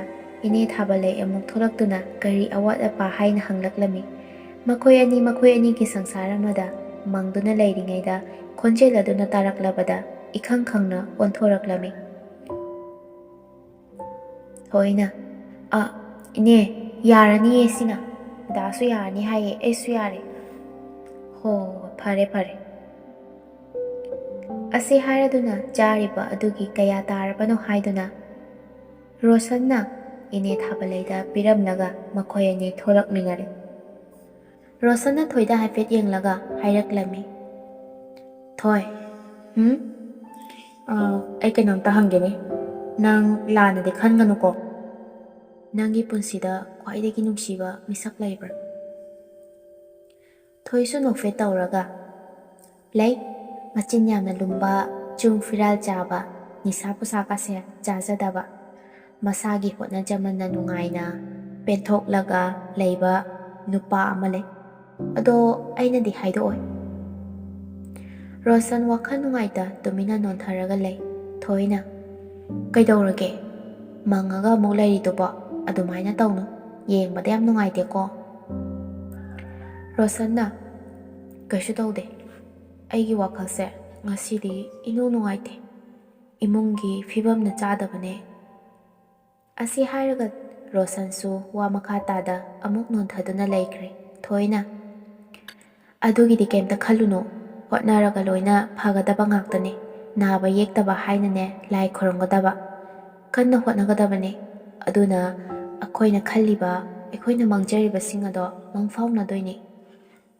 ꯏꯅꯦ ꯊꯥꯕꯂꯩ ꯑꯃꯨꯛ ꯊꯣꯛꯂꯛꯇꯨꯅ ꯀꯔꯤ ꯑꯋꯥꯠ ꯑꯄꯥ ꯍꯥꯏꯅ ꯍꯪꯂꯛꯂꯝꯃꯤ꯫ ꯃꯈꯣꯏ ꯑꯅꯤ ꯃꯈꯣꯏ ꯑꯅꯤꯒꯤ ꯁꯪꯁꯥꯔ ꯑꯃꯗ ꯃꯪꯗꯨꯅ ꯂꯩꯔꯤꯉꯩꯗ ꯈꯣꯟꯖꯦꯜ ꯑꯗꯨꯅ ꯇꯥꯔꯛꯂꯕꯗ ꯏꯈꯪ ꯈꯪꯅ ꯑꯣꯟꯊꯣꯔꯛꯂꯝꯃꯤ꯫ ꯊꯣꯏꯅ, "ꯑ, ꯏꯅꯦ, ꯌꯥꯔꯅꯤꯌꯦ ꯁꯤꯅ꯫ ꯗꯥꯁꯨ ꯌꯥꯔꯅꯤ ꯍꯥꯏꯌꯦ, ꯑꯩꯁꯨ ꯌꯥꯔꯦ꯫" "ꯍꯣ, ꯐꯔꯦ, ꯐꯔꯦ꯫" ꯑꯁꯤ ꯍꯥꯏꯔꯗꯨꯅ ꯆꯥꯔꯤꯕ ꯑꯗꯨꯒꯤ ꯀꯌꯥ ꯇꯥꯔꯕꯅꯣ ꯍꯥꯏꯗꯨꯅ ꯔꯣꯁꯟꯅ ꯏꯅꯦ ꯊꯥꯕꯂꯩꯗ ꯄꯤꯔꯝꯂꯒ ꯃꯈꯣꯏ ꯑꯅꯤ ꯊꯣꯛꯂꯛꯃꯤꯟꯅꯔꯦ꯫ ꯔꯣꯁꯟꯅ ꯊꯣꯏꯗ ꯍꯥꯏꯐꯦꯠ ꯌꯦꯡꯂꯒ ꯍꯥꯏꯔꯛꯂꯝꯃꯤ, "ꯊꯣꯏ, ꯍꯨꯝ? ꯑ, ꯑꯩ ꯀꯩꯅꯣꯝꯇ ꯍꯪꯒꯦꯅꯦ꯫ ꯅꯪ ꯂꯥꯟꯅꯗꯤ ꯈꯟꯒꯅꯨꯀꯣ꯫ ꯅꯪꯒꯤ ꯄꯨꯟꯁꯤꯗ ꯈ꯭ꯋꯥꯏꯗꯒꯤ ꯅꯨꯡꯁꯤꯕ ꯃꯤꯁꯛ ꯂꯩꯕ꯭ꯔꯥ?" ꯊꯣꯏꯁꯨ ꯅꯣꯛꯐꯦꯠ ꯇꯧꯔꯒ, "ꯂꯩ, ꯃꯆꯤꯟ ꯌꯥꯝꯅ ꯂꯨꯝꯕ, ꯆꯨꯡ ꯐꯤꯔꯥꯜ ꯆꯥꯕ, ꯅꯤꯁꯥ ꯄꯨꯁꯥꯀꯥꯁꯦ ꯆꯥꯖꯗꯕ, ꯃꯁꯥꯒꯤ ꯍꯣꯠꯅꯖꯃꯟꯅ ꯅꯨꯡꯉꯥꯏꯅ ꯄꯦꯟꯊꯣꯛꯂꯒ ꯂꯩꯕ ꯅꯨꯄꯥ ꯑꯃ ꯂꯩ꯫ ꯑꯗꯣ ꯑꯩꯅꯗꯤ ꯍꯥꯏꯗꯣꯛꯑꯣꯏ꯫ ꯔꯣꯁꯟ ꯋꯥꯈꯜ ꯅꯨꯡꯉꯥꯏꯇ ꯇꯨꯃꯤꯟꯅ ꯅꯣꯟꯊꯔꯒ ꯂꯩ꯫ ꯊꯣꯏꯅ, "ꯀꯩꯗꯧꯔꯒꯦ? ꯃꯪꯉꯒ ꯑꯃꯨꯛ ꯂꯩꯔꯤꯗꯨꯕꯣ? ꯑꯗꯨꯃꯥꯏꯅ ꯇꯧꯅꯨ꯫ ꯌꯦꯡꯕꯗ ꯌꯥꯝ ꯅꯨꯡꯉꯥꯏꯇꯦꯀꯣ?" ꯔꯣꯁꯟꯅ, "ꯀꯩꯁꯨ ꯇꯧꯗꯦ꯫ ꯑꯩꯒꯤ ꯋꯥꯈꯜꯁꯦ ꯉꯁꯤꯗꯤ ꯏꯅꯨꯡ ꯅꯨꯡꯉꯥꯏꯇꯦ꯫ ꯏꯃꯨꯡꯒꯤ ꯐꯤꯕꯝꯅ ꯆꯥꯗꯕꯅꯦ꯫" ꯑꯁꯤ ꯍꯥꯏꯔꯒ ꯔꯣꯁꯟꯁꯨ ꯋꯥ ꯃꯈꯥ ꯇꯥꯗ ꯑꯃꯨꯛ ꯅꯣꯟꯊꯗꯨꯅ ꯂꯩꯈ꯭ꯔꯦ꯫ ꯊꯣꯏꯅ, "ꯑꯗꯨꯒꯤꯗꯤ ꯀꯩꯝꯇ ꯈꯜꯂꯨꯅꯨ꯫ ꯍꯣꯠꯅꯔꯒ ꯂꯣꯏꯅ ꯐꯒꯗꯕ ꯉꯥꯛꯇꯅꯦ꯫ ꯅꯥꯕ ꯌꯦꯛꯇꯕ ꯍꯥꯏꯅꯅꯦ ꯂꯥꯏ ꯈꯨꯔꯨꯝꯒꯗꯕ꯫ ꯀꯟꯅ ꯍꯣꯠꯅꯒꯗꯕꯅꯦ꯫ ꯑꯗꯨꯅ ꯑꯩꯈꯣꯏꯅ ꯈꯜꯂꯤꯕ, ꯑꯩꯈꯣꯏꯅ ꯃꯪꯖꯔꯤꯕꯁꯤꯡ ꯑꯗꯣ ꯃꯪꯐꯥꯎꯅꯗꯣꯏꯅꯦ꯫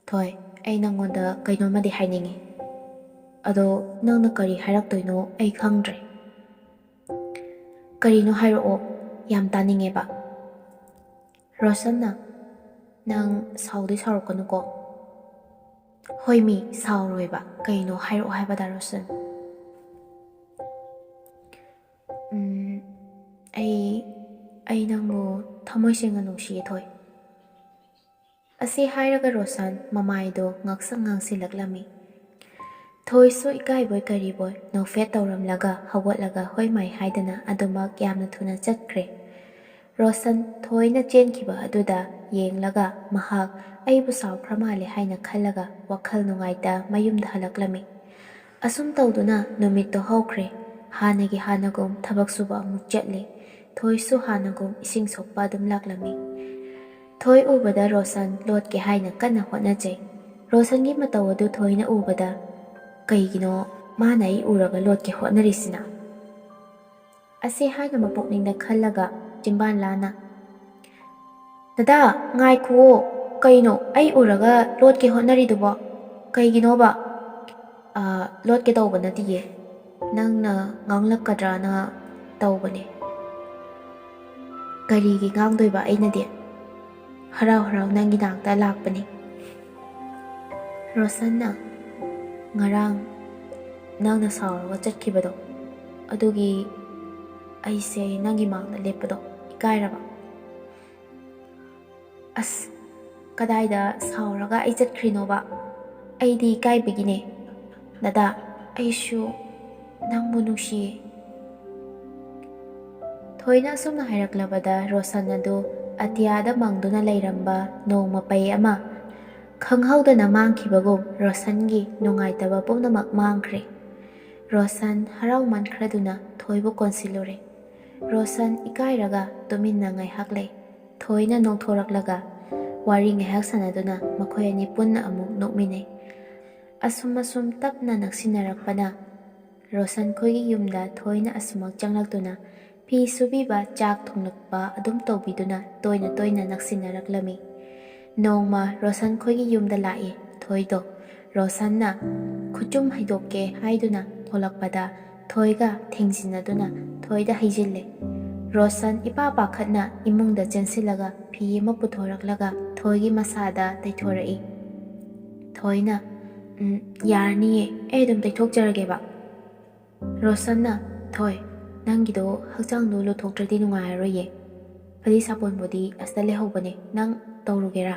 ꯊꯣꯏ, ꯑꯩ ꯅꯪꯉꯣꯟꯗ ꯀꯩꯅꯣꯝꯃꯗꯤ ꯍꯥꯏꯅꯤꯡꯉꯤ꯫ ꯑꯗꯣ ꯅꯪꯅ ꯀꯔꯤ ꯍꯥꯏꯔꯛꯇꯣꯏꯅꯣ ꯑꯩ ꯈꯪꯗ꯭ꯔꯦ꯫" "ꯀꯔꯤꯅꯣ ꯍꯥꯏꯔꯛꯑꯣ, ꯌꯥꯝ ꯇꯥꯅꯤꯡꯉꯦꯕ꯫" ꯔꯣꯁꯟꯅ, "ꯅꯪ ꯁꯥꯎꯗꯤ ꯁꯥꯎꯔꯛꯀꯅꯨꯀꯣ꯫" "ꯍꯣꯏ ꯃꯤ, ꯁꯥꯎꯔꯣꯏꯕ꯫ ꯀꯩꯅꯣ ꯍꯥꯏꯔꯛꯑꯣ ꯍꯥꯏꯕꯗ ꯔꯣꯁꯟ?" "ꯎꯝ, ꯑꯩ, ꯑꯩ ꯅꯪꯕꯨ ꯊꯃꯣꯏ ꯁꯦꯡꯅ ꯅꯨꯡꯁꯤꯌꯦ ꯊꯣꯏ꯫" ꯑꯁꯤ ꯍꯥꯏꯔꯒ ꯔꯣꯁꯟ ꯃꯃꯥꯏꯗꯣ ꯉꯥꯡꯁꯪ ꯉꯥꯡꯁꯤꯜꯂꯛꯂꯝꯃꯤ꯫ ꯊꯣꯏꯁꯨ ꯏꯀꯥꯏꯕꯣꯏ ꯀꯔꯤꯕꯣꯏ ꯅꯣꯛꯐꯦꯠ ꯇꯧꯔꯝꯂꯒ ꯍꯧꯒꯠꯂꯒ ꯍꯣꯏ ꯃꯥꯏ ꯍꯥꯏꯗꯅ ꯑꯗꯨꯃꯛ ꯌꯥꯝꯅ ꯊꯨꯅ ꯆꯠꯈ꯭ꯔꯦ꯫ ꯔꯣꯁꯟ ꯊꯣꯏꯅ ꯆꯦꯟꯈꯤꯕ ꯑꯗꯨꯗ ꯌꯦꯡꯂꯒ ꯃꯍꯥꯛ ꯑꯩꯕꯨ ꯁꯥꯎꯈ꯭ꯔ ꯃꯥꯜꯂꯦ ꯍꯥꯏꯅ ꯈꯜꯂꯒ ꯋꯥꯈꯜ ꯅꯨꯡꯉꯥꯏꯇ ꯃꯌꯨꯝꯗ ꯍꯜꯂꯛꯂꯝꯃꯤ꯫ ꯑꯁꯨꯝ ꯇꯧꯗꯨꯅ ꯅꯨꯃꯤꯠꯇꯣ ꯍꯧꯈ꯭ꯔꯦ꯫ ꯍꯥꯟꯅꯒꯤ ꯍꯥꯟꯅꯒꯨꯝ ꯊꯕꯛ ꯁꯨꯕ ꯑꯃꯨꯛ ꯆꯠꯂꯦ꯫ ꯊꯣꯏꯁꯨ ꯍꯥꯟꯅꯒꯨꯝ ꯏꯁꯤꯡ ꯁꯣꯛꯄ ꯑꯗꯨꯝ ꯂꯥꯛꯂꯝꯃꯤ꯫ ꯊꯣꯏ ꯎꯕꯗ ꯔꯣꯁꯟ ꯂꯣꯠꯀꯦ ꯍꯥꯏꯅ ꯀꯟꯅ ꯍꯣꯠꯅꯖꯩ꯫ ꯔꯣꯁꯟꯒꯤ ꯃꯇꯧ ꯑꯗꯨ ꯊꯣꯏꯅ ꯎꯕꯗ, "ꯀꯩꯒꯤꯅꯣ ꯃꯥꯅ ꯑꯩ ꯎꯔꯒ ꯂꯣꯠꯀꯦ ꯍꯣꯠꯅꯔꯤꯁꯤꯅ?" ꯑꯁꯤ ꯍꯥꯏꯅ ꯃꯄꯨꯛꯅꯤꯡꯗ ꯈꯜꯂꯒ ꯆꯤꯝꯕꯥꯟ ꯂꯥꯟꯅ, "ꯗꯗꯥ, ꯉꯥꯏꯈꯨꯑꯣ꯫ ꯀꯩꯅꯣ ꯑꯩ ꯎꯔꯒ ꯂꯣꯠꯀꯦ ꯍꯣꯠꯅꯔꯤꯗꯨꯕꯣ? ꯀꯩꯒꯤꯅꯣꯕ?" "ꯑ, ꯂꯣꯠꯀꯦ ꯇꯧꯕ ꯅꯠꯇꯤꯌꯦ꯫ ꯅꯪꯅ ꯉꯥꯡꯂꯛꯀꯗ꯭ꯔꯥꯅ ꯇꯧꯕꯅꯦ꯫" "ꯀꯔꯤꯒꯤ ꯉꯥꯡꯗꯣꯏꯕ ꯑꯩꯅꯗꯤ? ꯍꯔꯥꯎ ꯍꯔꯥꯎ ꯅꯪꯒꯤ ꯅꯥꯛꯇ ꯂꯥꯛꯄꯅꯤ꯫" ꯔꯣꯁꯟꯅ, "ꯉꯔꯥꯡ ꯅꯪꯅ ꯁꯥꯎꯔꯒ ꯆꯠꯈꯤꯕꯗꯣ, ꯑꯗꯨꯒꯤ ꯑꯩꯁꯦ ꯅꯪꯒꯤ ꯃꯥꯡꯗ ꯂꯦꯞꯄꯗꯣ ꯏꯀꯥꯏꯔꯕ꯫ ꯑꯁ, ꯀꯗꯥꯏꯗ ꯁꯥꯎꯔꯒ ꯑꯩ ꯆꯠꯈ꯭ꯔꯤꯅꯣꯕ? ꯑꯩꯗꯤ ꯏꯀꯥꯏꯕꯒꯤꯅꯦ꯫ ꯗꯗꯥ, ꯑꯩꯁꯨ ꯅꯪꯕꯨ ꯅꯨꯡꯁꯤꯌꯦ꯫ ꯊꯣꯏꯅ ꯑꯁꯨꯝꯅ ꯍꯥꯏꯔꯛꯂꯕꯗ ꯔꯣꯁꯟ ꯑꯗꯨ ꯑꯇꯤꯌꯥꯗ ꯃꯪꯗꯨꯅ ꯂꯩꯔꯝꯕ ꯅꯣꯡꯃ ꯄꯩ ꯑꯃ ꯈꯪꯍꯧꯗꯅ ꯃꯥꯡꯈꯤꯕꯒꯨꯝ ꯔꯣꯁꯟꯒꯤ ꯅꯨꯡꯉꯥꯏꯇꯕ ꯄꯨꯝꯅꯃꯛ ꯃꯥꯡꯈ꯭ꯔꯦ꯫ ꯔꯣꯁꯟ ꯍꯔꯥꯎꯃꯟꯈ꯭ꯔꯗꯨꯅ ꯊꯣꯏꯕꯨ ꯀꯣꯟꯁꯤꯜꯂꯨꯔꯦ꯫ ꯔꯣꯁꯟ ꯏꯀꯥꯏꯔꯒ ꯇꯨꯃꯤꯟꯅ ꯉꯥꯏꯍꯥꯛ ꯂꯩ꯫ ꯊꯣꯏꯅ ꯅꯣꯡꯊꯣꯔꯛꯂꯒ ꯋꯥꯔꯤ ꯉꯥꯏꯍꯥꯛ ꯁꯥꯟꯅꯗꯨꯅ ꯃꯈꯣꯏ ꯑꯅꯤ ꯄꯨꯟꯅ ꯑꯃꯨꯛ ꯅꯣꯛꯃꯤꯟꯅꯩ꯫ ꯑꯁꯨꯝ ꯑꯁꯨꯝ ꯇꯞꯅ ꯅꯛꯁꯤꯟꯅꯔꯛꯄꯅ ꯔꯣꯁꯟ ꯈꯣꯏꯒꯤ ꯌꯨꯝꯗ ꯊꯣꯏꯅ ꯑꯁꯨꯃꯛ ꯆꯪꯂꯛꯇꯨꯅ ꯐꯤ ꯁꯨꯕꯤꯕ, ꯆꯥꯛ ꯊꯣꯡꯂꯛꯄ ꯑꯗꯨꯝ ꯇꯧꯕꯤꯗꯨꯅ ꯇꯣꯏꯅ ꯇꯣꯏꯅ ꯅꯛꯁꯤꯟꯅꯔꯛꯂꯝꯃꯤ꯫ ꯅꯣꯡꯃ ꯔꯣꯁꯟ ꯈꯣꯏꯒꯤ ꯌꯨꯝꯗ ꯂꯥꯛꯏ ꯊꯣꯏꯗꯣ꯫ ꯔꯣꯁꯟꯅ ꯈꯨꯆꯨꯝ ꯍꯩꯗꯣꯛꯀꯦ ꯍꯥꯏꯗꯨꯅ ꯊꯣꯛꯂꯛꯄꯗ ꯊꯣꯏꯒ ꯊꯦꯡꯖꯤꯟꯅꯗꯨꯅ ꯊꯣꯏꯗ ꯍꯩꯖꯤꯜꯂꯦ꯫ ꯔꯣꯁꯟ ꯏꯄꯥ ꯄꯥꯈꯠꯅ ꯏꯃꯨꯡꯗ ꯆꯦꯟꯁꯤꯜꯂꯒ ꯐꯤ ꯑꯃ ꯄꯨꯊꯣꯔꯛꯂꯒ ꯊꯣꯏꯒꯤ ꯃꯁꯥꯗ ꯇꯩꯊꯣꯔꯛꯏ꯫ ꯊꯣꯏꯅ, "ꯎꯝ, ꯌꯥꯔꯅꯤꯌꯦ, ꯑꯩ ꯑꯗꯨꯝ ꯇꯩꯊꯣꯛꯆꯔꯒꯦꯕ꯫" ꯔꯣꯁꯟꯅ, "ꯊꯣꯏ, ꯅꯪꯒꯤꯗꯣ ꯍꯛꯆꯥꯡꯗꯣ ꯂꯨꯊꯣꯛꯇ꯭ꯔꯗꯤ ꯅꯨꯡꯉꯥꯏꯔꯔꯣꯏꯌꯦ꯫ ꯐꯗꯤ ꯁꯥꯄꯣꯟꯕꯨꯗꯤ ꯑꯁꯤꯗ ꯂꯩꯍꯧꯕꯅꯦ, ꯅꯪ ꯇꯧꯔꯨꯒꯦꯔꯥ?"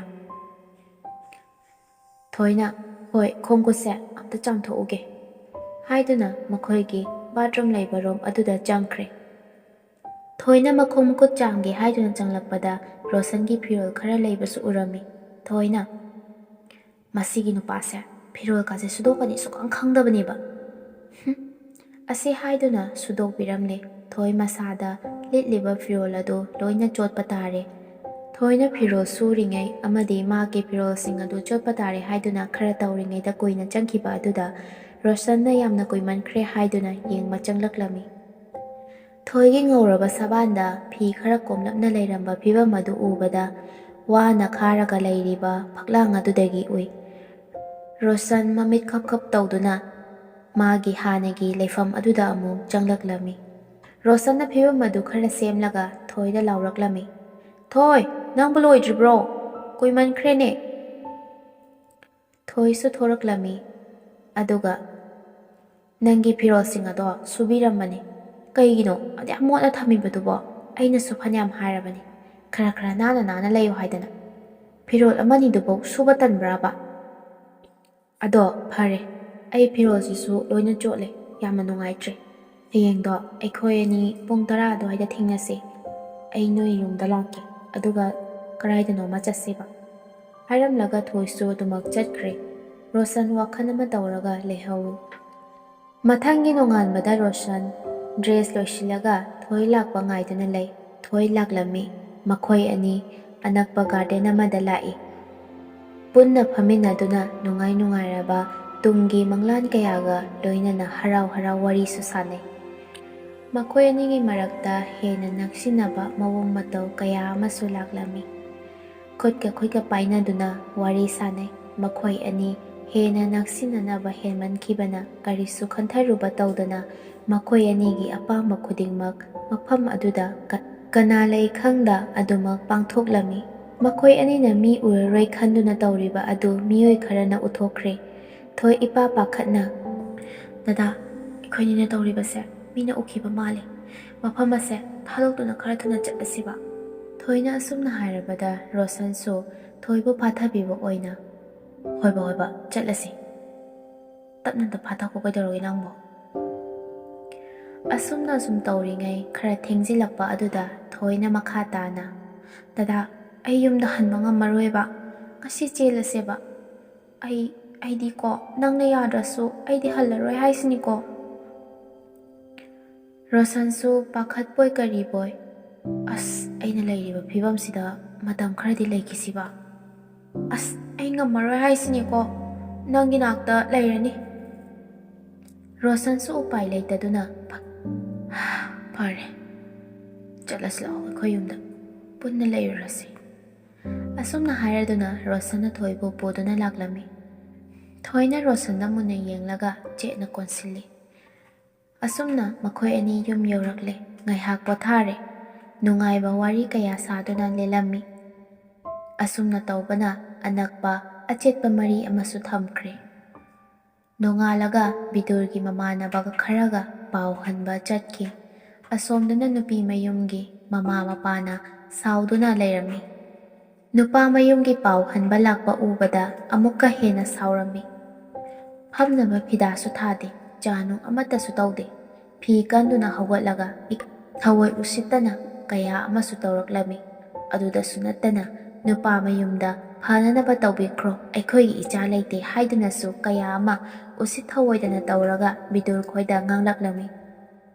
ꯊꯣꯏꯅ, "ꯍꯣꯏ, ꯈꯣꯡ ꯈꯨꯠꯁꯦ ꯑꯝꯇ ꯆꯥꯝꯊꯣꯛꯎꯒꯦ" ꯍꯥꯏꯗꯨꯅ ꯃꯈꯣꯏꯒꯤ ꯕꯥꯠꯔꯨꯝ ꯂꯩꯕ ꯔꯨꯝ ꯑꯗꯨꯗ ꯆꯪꯈ꯭ꯔꯦ꯫ ꯊꯣꯏꯅ ꯃꯈꯣꯡ ꯃꯈꯨꯠ ꯆꯥꯝꯒꯦ ꯍꯥꯏꯗꯨꯅ ꯆꯪꯂꯛꯄꯗ ꯔꯣꯁꯟꯒꯤ ꯐꯤꯔꯣꯜ ꯈꯔ ꯂꯩꯕꯁꯨ ꯎꯔꯝꯃꯤ꯫ ꯊꯣꯏꯅ, "ꯃꯁꯤꯒꯤ ꯅꯨꯄꯥꯁꯦ ꯐꯤꯔꯣꯜ ꯀꯥꯁꯦ ꯁꯨꯗꯣꯛꯀꯅꯤ ꯁꯨꯈꯪ ꯈꯪꯗꯕꯅꯦꯕ꯫ ꯍꯨꯝ꯫" ꯑꯁꯤ ꯍꯥꯏꯗꯨꯅ ꯁꯨꯗꯣꯛꯄꯤꯔꯝꯂꯦ꯫ ꯊꯣꯏ ꯃꯁꯥꯗ ꯂꯤꯠꯂꯤꯕ ꯐꯤꯔꯣꯜ ꯑꯗꯨ ꯂꯣꯏꯅ ꯆꯣꯠꯄ ꯇꯥꯔꯦ꯫ ꯊꯣꯏꯅ ꯐꯤꯔꯣꯜ ꯁꯨꯔꯤꯉꯩ ꯑꯃꯗꯤ ꯃꯥꯒꯤ ꯐꯤꯔꯣꯜꯁꯤꯡ ꯑꯗꯨ ꯆꯣꯠꯄ ꯇꯥꯔꯦ ꯍꯥꯏꯗꯨꯅ ꯈꯔ ꯇꯧꯔꯤꯉꯩꯗ ꯀꯨꯏꯅ ꯆꯪꯈꯤꯕ ꯑꯗꯨꯗ ꯔꯣꯁꯟꯅ ꯌꯥꯝꯅ ꯀꯨꯏꯃꯟꯈ꯭ꯔꯦ ꯍꯥꯏꯗꯨꯅ ꯌꯦꯡꯕ ꯆꯪꯂꯛꯂꯝꯃꯤ꯫ ꯊꯣꯏꯒꯤ ꯉꯧꯔꯕ ꯁꯕꯥꯟꯗ ꯐꯤ ꯈꯔ ꯀꯣꯝꯂꯞꯅ ꯂꯩꯔꯝꯕ ꯐꯤꯕꯝ ꯑꯗꯨ ꯎꯕꯗ ꯋꯥꯅ ꯈꯥꯔꯒ ꯂꯩꯔꯤꯕ ꯐꯛꯂꯥꯡ ꯑꯗꯨꯗꯒꯤ ꯎꯏ꯫ ꯔꯣꯁꯟ ꯃꯃꯤꯠ ꯈꯞ ꯈꯞ ꯇꯧꯗꯨꯅ ꯃꯥꯒꯤ ꯍꯥꯟꯅꯒꯤ ꯂꯩꯐꯝ ꯑꯗꯨꯗ ꯑꯃꯨꯛ ꯆꯪꯂꯛꯂꯝꯃꯤ꯫ ꯔꯣꯁꯟꯅ ꯐꯤꯕꯝ ꯑꯗꯨ ꯈꯔ ꯁꯦꯝꯂꯒ ꯊꯣꯏꯗ ꯂꯥꯎꯔꯛꯂꯝꯃꯤ, "ꯊꯣꯏ, ꯅꯪꯕꯨ ꯂꯣꯏꯗ꯭ꯔꯤꯕ꯭ꯔꯣ? ꯀꯨꯏꯃꯟꯈ꯭ꯔꯦꯅꯦ!" ꯊꯣꯏꯁꯨ ꯊꯣꯔꯛꯂꯝꯃꯤ꯫ ꯑꯗꯨꯒ "ꯅꯪꯒꯤ ꯐꯤꯔꯣꯜꯁꯤꯡ ꯑꯗꯣ ꯁꯨꯕꯤꯔꯝꯕꯅꯤ꯫ ꯀꯩꯒꯤꯅꯣ ꯑꯗꯨꯌꯥꯝ ꯃꯣꯠꯅ ꯊꯝꯃꯤꯕꯗꯨꯕꯣ? ꯑꯩꯅꯁꯨ ꯐꯅꯌꯥꯝ ꯍꯥꯏꯔꯕꯅꯤ, ꯈꯔ ꯈꯔ ꯅꯥꯟꯅ ꯅꯥꯟꯅ ꯂꯩꯌꯨ ꯍꯥꯏꯗꯅ꯫ ꯐꯤꯔꯣꯜ ꯑꯃꯅꯤꯗꯨꯕꯨ ꯁꯨꯕ ꯇꯟꯕ꯭ꯔꯥꯕ? ꯑꯗꯣ ꯐꯔꯦ, ꯑꯩ ꯐꯤꯔꯣꯜꯁꯤꯁꯨ ꯂꯣꯏꯅ ꯆꯣꯠꯂꯦ, ꯌꯥꯝꯅ ꯅꯨꯡꯉꯥꯏꯇ꯭ꯔꯦ꯫ ꯍꯌꯦꯡꯗꯣ ꯑꯩꯈꯣꯏ ꯑꯅꯤ ꯄꯨꯡ ꯇꯔꯥ ꯑꯗꯨꯋꯥꯏꯗ ꯊꯦꯡꯅꯁꯦ꯫ ꯑꯩ ꯅꯣꯏ ꯌꯨꯝꯗ ꯂꯥꯛꯀꯦ, ꯑꯗꯨꯒ ꯀꯗꯥꯏꯗꯅꯣꯃ ꯆꯠꯁꯦꯕ꯫" ꯍꯥꯏꯔꯝꯂꯒ ꯊꯣꯏꯁꯨ ꯑꯗꯨꯃꯛ ꯆꯠꯈ꯭ꯔꯦ꯫ ꯔꯣꯁꯟ ꯋꯥꯈꯜ ꯑꯃ ꯇꯧꯔꯒ ꯂꯩꯍꯧꯏ꯫ ꯃꯊꯪꯒꯤ ꯅꯣꯡꯉꯥꯟꯕꯗ ꯔꯣꯁꯟ ꯗ꯭ꯔꯦꯁ ꯂꯣꯏꯁꯤꯜꯂꯒ ꯊꯣꯏ ꯂꯥꯛꯄ ꯉꯥꯏꯗꯨꯅ ꯂꯩ꯫ ꯊꯣꯏ ꯂꯥꯛꯂꯝꯃꯤ꯫ ꯃꯈꯣꯏ ꯑꯅꯤ ꯑꯅꯛꯄ ꯒꯥꯔꯗꯦꯟ ꯑꯃꯗ ꯂꯥꯛꯏ꯫ ꯄꯨꯟꯅ ꯐꯝꯃꯤꯟꯅꯗꯨꯅ ꯅꯨꯡꯉꯥꯏ ꯅꯨꯡꯉꯥꯏꯔꯕ ꯇꯨꯡꯒꯤ ꯃꯪꯂꯥꯟ ꯀꯌꯥꯒ ꯂꯣꯏꯅꯅ ꯍꯔꯥꯎ ꯍꯔꯥꯎ ꯋꯥꯔꯤꯁꯨ ꯁꯥꯟꯅꯩ꯫ ꯃꯈꯣꯏ ꯑꯅꯤꯒꯤ ꯃꯔꯛꯇ ꯍꯦꯟꯅ ꯅꯛꯁꯤꯟꯅꯕ ꯃꯑꯣꯡ ꯃꯇꯧ ꯀꯌꯥ ꯑꯃꯁꯨ ꯂꯥꯛꯂꯝꯃꯤ꯫ ꯈꯨꯠꯀ ꯈꯨꯠꯀ ꯄꯥꯏꯅꯗꯨꯅ ꯋꯥꯔꯤ ꯁꯥꯅꯩ꯫ ꯃꯈꯣꯏ ꯑꯅꯤ ꯍꯦꯟꯅ ꯅꯛꯁꯤꯟꯅꯅꯕ ꯍꯦꯟꯃꯟꯈꯤꯕꯅ ꯀꯔꯤꯁꯨ ꯈꯟꯊꯔꯨꯕ ꯇꯧꯗꯅ ꯃꯈꯣꯏ ꯑꯅꯤꯒꯤ ꯑꯄꯥꯝꯕ ꯈꯨꯗꯤꯡꯃꯛ ꯃꯐꯝ ꯑꯗꯨꯗ ꯀ-, ꯀꯅꯥ ꯂꯩ ꯈꯪꯗ ꯑꯗꯨꯃꯛ ꯄꯥꯡꯊꯣꯛꯂꯝꯃꯤ꯫ ꯃꯈꯣꯏ ꯑꯅꯤꯅ ꯃꯤ ꯎꯔꯔꯣꯏ ꯈꯟꯗꯨꯅ ꯇꯧꯔꯤꯕ ꯑꯗꯨ ꯃꯤꯑꯣꯏ ꯈꯔꯅ ꯎꯊꯣꯛꯈ꯭ꯔꯦ꯫ ꯊꯣꯏ ꯏꯄꯥ ꯄꯥꯈꯠꯅ, "ꯗꯗꯥ, ꯑꯩꯈꯣꯏꯅꯤꯅ ꯇꯧꯔꯤꯕꯁꯦ ꯃꯤꯅ ꯎꯈꯤꯕ ꯃꯥꯜꯂꯤ꯫ ꯃꯐꯝ ꯑꯁꯦ ꯊꯥꯗꯣꯛꯇꯨꯅ ꯈꯔ ꯊꯨꯅ ꯆꯠꯂꯁꯤꯕ?" ꯊꯣꯏꯅ ꯑꯁꯨꯝꯅ ꯍꯥꯏꯔꯕꯗ ꯔꯣꯁꯟꯁꯨ ꯊꯣꯏꯕꯨ ꯐꯥꯊꯕꯤꯕ ꯑꯣꯏꯅ, "ꯍꯣꯏꯕ, ꯍꯣꯏꯕ, ꯆꯠꯂꯁꯤ꯫ ꯇꯞꯅ ꯑꯝꯇ ꯐꯥꯊꯈꯣ, ꯀꯩꯗꯧꯔꯒꯦ ꯅꯪꯕꯣ?" ꯑꯁꯨꯝꯅ ꯁꯨꯝ ꯇꯧꯔꯤꯉꯩ ꯈꯔ ꯊꯦꯡꯖꯤꯜꯂꯛꯄ ꯑꯗꯨꯗ ꯊꯣꯏꯅ ꯃꯈꯥ ꯇꯥꯅ, "ꯗꯗꯥ, ꯑꯩ ꯌꯨꯝꯗ ꯍꯟꯕ ꯉꯝꯃꯔꯣꯏꯕ꯫ ꯉꯁꯤ ꯆꯦꯜꯂꯁꯦꯕ꯫ ꯑꯩ, ꯑꯩꯗꯤꯀꯣ, ꯅꯪꯅ ꯌꯥꯗ꯭ꯔꯁꯨ ꯑꯩꯗꯤ ꯍꯜꯂꯔꯣꯏ ꯍꯥꯏꯁꯤꯅꯤꯀꯣ꯫" ꯔꯣꯁꯟꯁꯨ ꯄꯥꯈꯠꯄꯣꯏ ꯀꯔꯤꯕꯣꯏ, "ꯑꯁ, ꯑꯩꯅ ꯂꯩꯔꯤꯕ ꯐꯤꯕꯝꯁꯤꯗ ꯃꯇꯝ ꯈꯔꯗꯤ ꯂꯩꯈꯤꯁꯤꯕ꯫ ꯑꯁ, ꯑꯩ ꯉꯝꯃꯔꯣꯏ ꯍꯥꯏꯁꯤꯅꯤꯀꯣ, ꯅꯪꯒꯤ ꯅꯥꯛꯇ ꯂꯩꯔꯅꯤ꯫" ꯔꯣꯁꯟꯁꯨ ꯎꯄꯥꯏ ꯂꯩꯇꯗꯨꯅ, "ꯐ-, ꯐꯔꯦ, ꯆꯠꯂꯁꯤ ꯂꯥꯛꯑꯣ, ꯑꯩꯈꯣꯏ ꯌꯨꯝꯗ ꯄꯨꯟꯅ ꯂꯩꯔꯨꯔꯁꯤ꯫" ꯑꯁꯨꯝꯅ ꯍꯥꯏꯔꯗꯨꯅ ꯔꯣꯁꯟꯅ ꯊꯣꯏꯕꯨ ꯄꯨꯗꯨꯅ ꯂꯥꯛꯂꯝꯃꯤ꯫ ꯊꯣꯏꯅ ꯔꯣꯁꯟꯗ ꯃꯨꯟꯅ ꯌꯦꯡꯂꯒ ꯆꯦꯠꯅ ꯀꯣꯟꯁꯤꯜꯂꯤ꯫ ꯑꯁꯨꯝꯅ ꯃꯈꯣꯏ ꯑꯅꯤ ꯌꯨꯝ ꯌꯧꯔꯛꯂꯦ꯫ ꯉꯥꯏꯍꯥꯛ ꯄꯣꯊꯥꯔꯦ꯫ ꯅꯨꯡꯉꯥꯏꯕ ꯋꯥꯔꯤ ꯀꯌꯥ ꯁꯥꯗꯨꯅ ꯂꯦꯜꯂꯝꯃꯤ꯫ ꯑꯁꯨꯝꯅ ꯇꯧꯕꯅ ꯑꯅꯛꯄ ꯑꯆꯦꯠꯄ ꯃꯔꯤ ꯑꯃꯁꯨ ꯊꯝꯈ꯭ꯔꯦ꯫ ꯅꯣꯡꯉꯥꯜꯂꯒ ꯕꯤꯗꯨꯔꯒꯤ ꯃꯃꯥꯟꯅꯕ ꯈꯔꯒ ꯄꯥꯎ ꯍꯟꯕ ꯆꯠꯈꯤ꯫ ꯑꯁꯣꯝꯗꯅ ꯅꯨꯄꯤ ꯃꯌꯨꯝꯒꯤ ꯃꯃꯥ ꯃꯄꯥꯅ ꯁꯥꯎꯗꯨꯅ ꯂꯩꯔꯝꯃꯤ꯫ ꯅꯨꯄꯥ ꯃꯌꯨꯝꯒꯤ ꯄꯥꯎ ꯍꯟꯕ ꯂꯥꯛꯄ ꯎꯕꯗ ꯑꯃꯨꯛꯀ ꯍꯦꯟꯅ ꯁꯥꯎꯔꯝꯃꯤ꯫ ꯐꯝꯅꯕ ꯐꯤꯗꯥꯁꯨ ꯊꯥꯗꯦ, ꯆꯥ ꯅꯨꯡ ꯑꯃꯠꯇꯁꯨ ꯇꯧꯗꯦ꯫ ꯐꯤ ꯀꯟꯗꯨꯅ ꯍꯧꯒꯠꯂꯒ ꯏꯛ-, ꯊꯑꯣꯏ ꯎꯁꯤꯠꯇꯅ ꯀꯌꯥ ꯑꯃꯁꯨ ꯇꯧꯔꯛꯂꯝꯃꯤ꯫ ꯑꯗꯨꯗꯁꯨ ꯅꯠꯇꯅ ꯅꯨꯄꯥ ꯃꯌꯨꯝꯗ ꯐꯅꯅꯕ ꯇꯧꯕꯤꯈ꯭ꯔꯣ, ꯑꯩꯈꯣꯏꯒꯤ ꯏꯆꯥ ꯂꯩꯇꯦ ꯍꯥꯏꯗꯨꯅꯁꯨ ꯀꯌꯥ ꯑꯃ ꯎꯁꯤꯠ ꯊꯑꯣꯏꯗꯅ ꯇꯧꯔꯒ ꯕꯤꯗꯨꯔ ꯈꯣꯏꯗ ꯉꯥꯡꯂꯛꯂꯝꯃꯤ꯫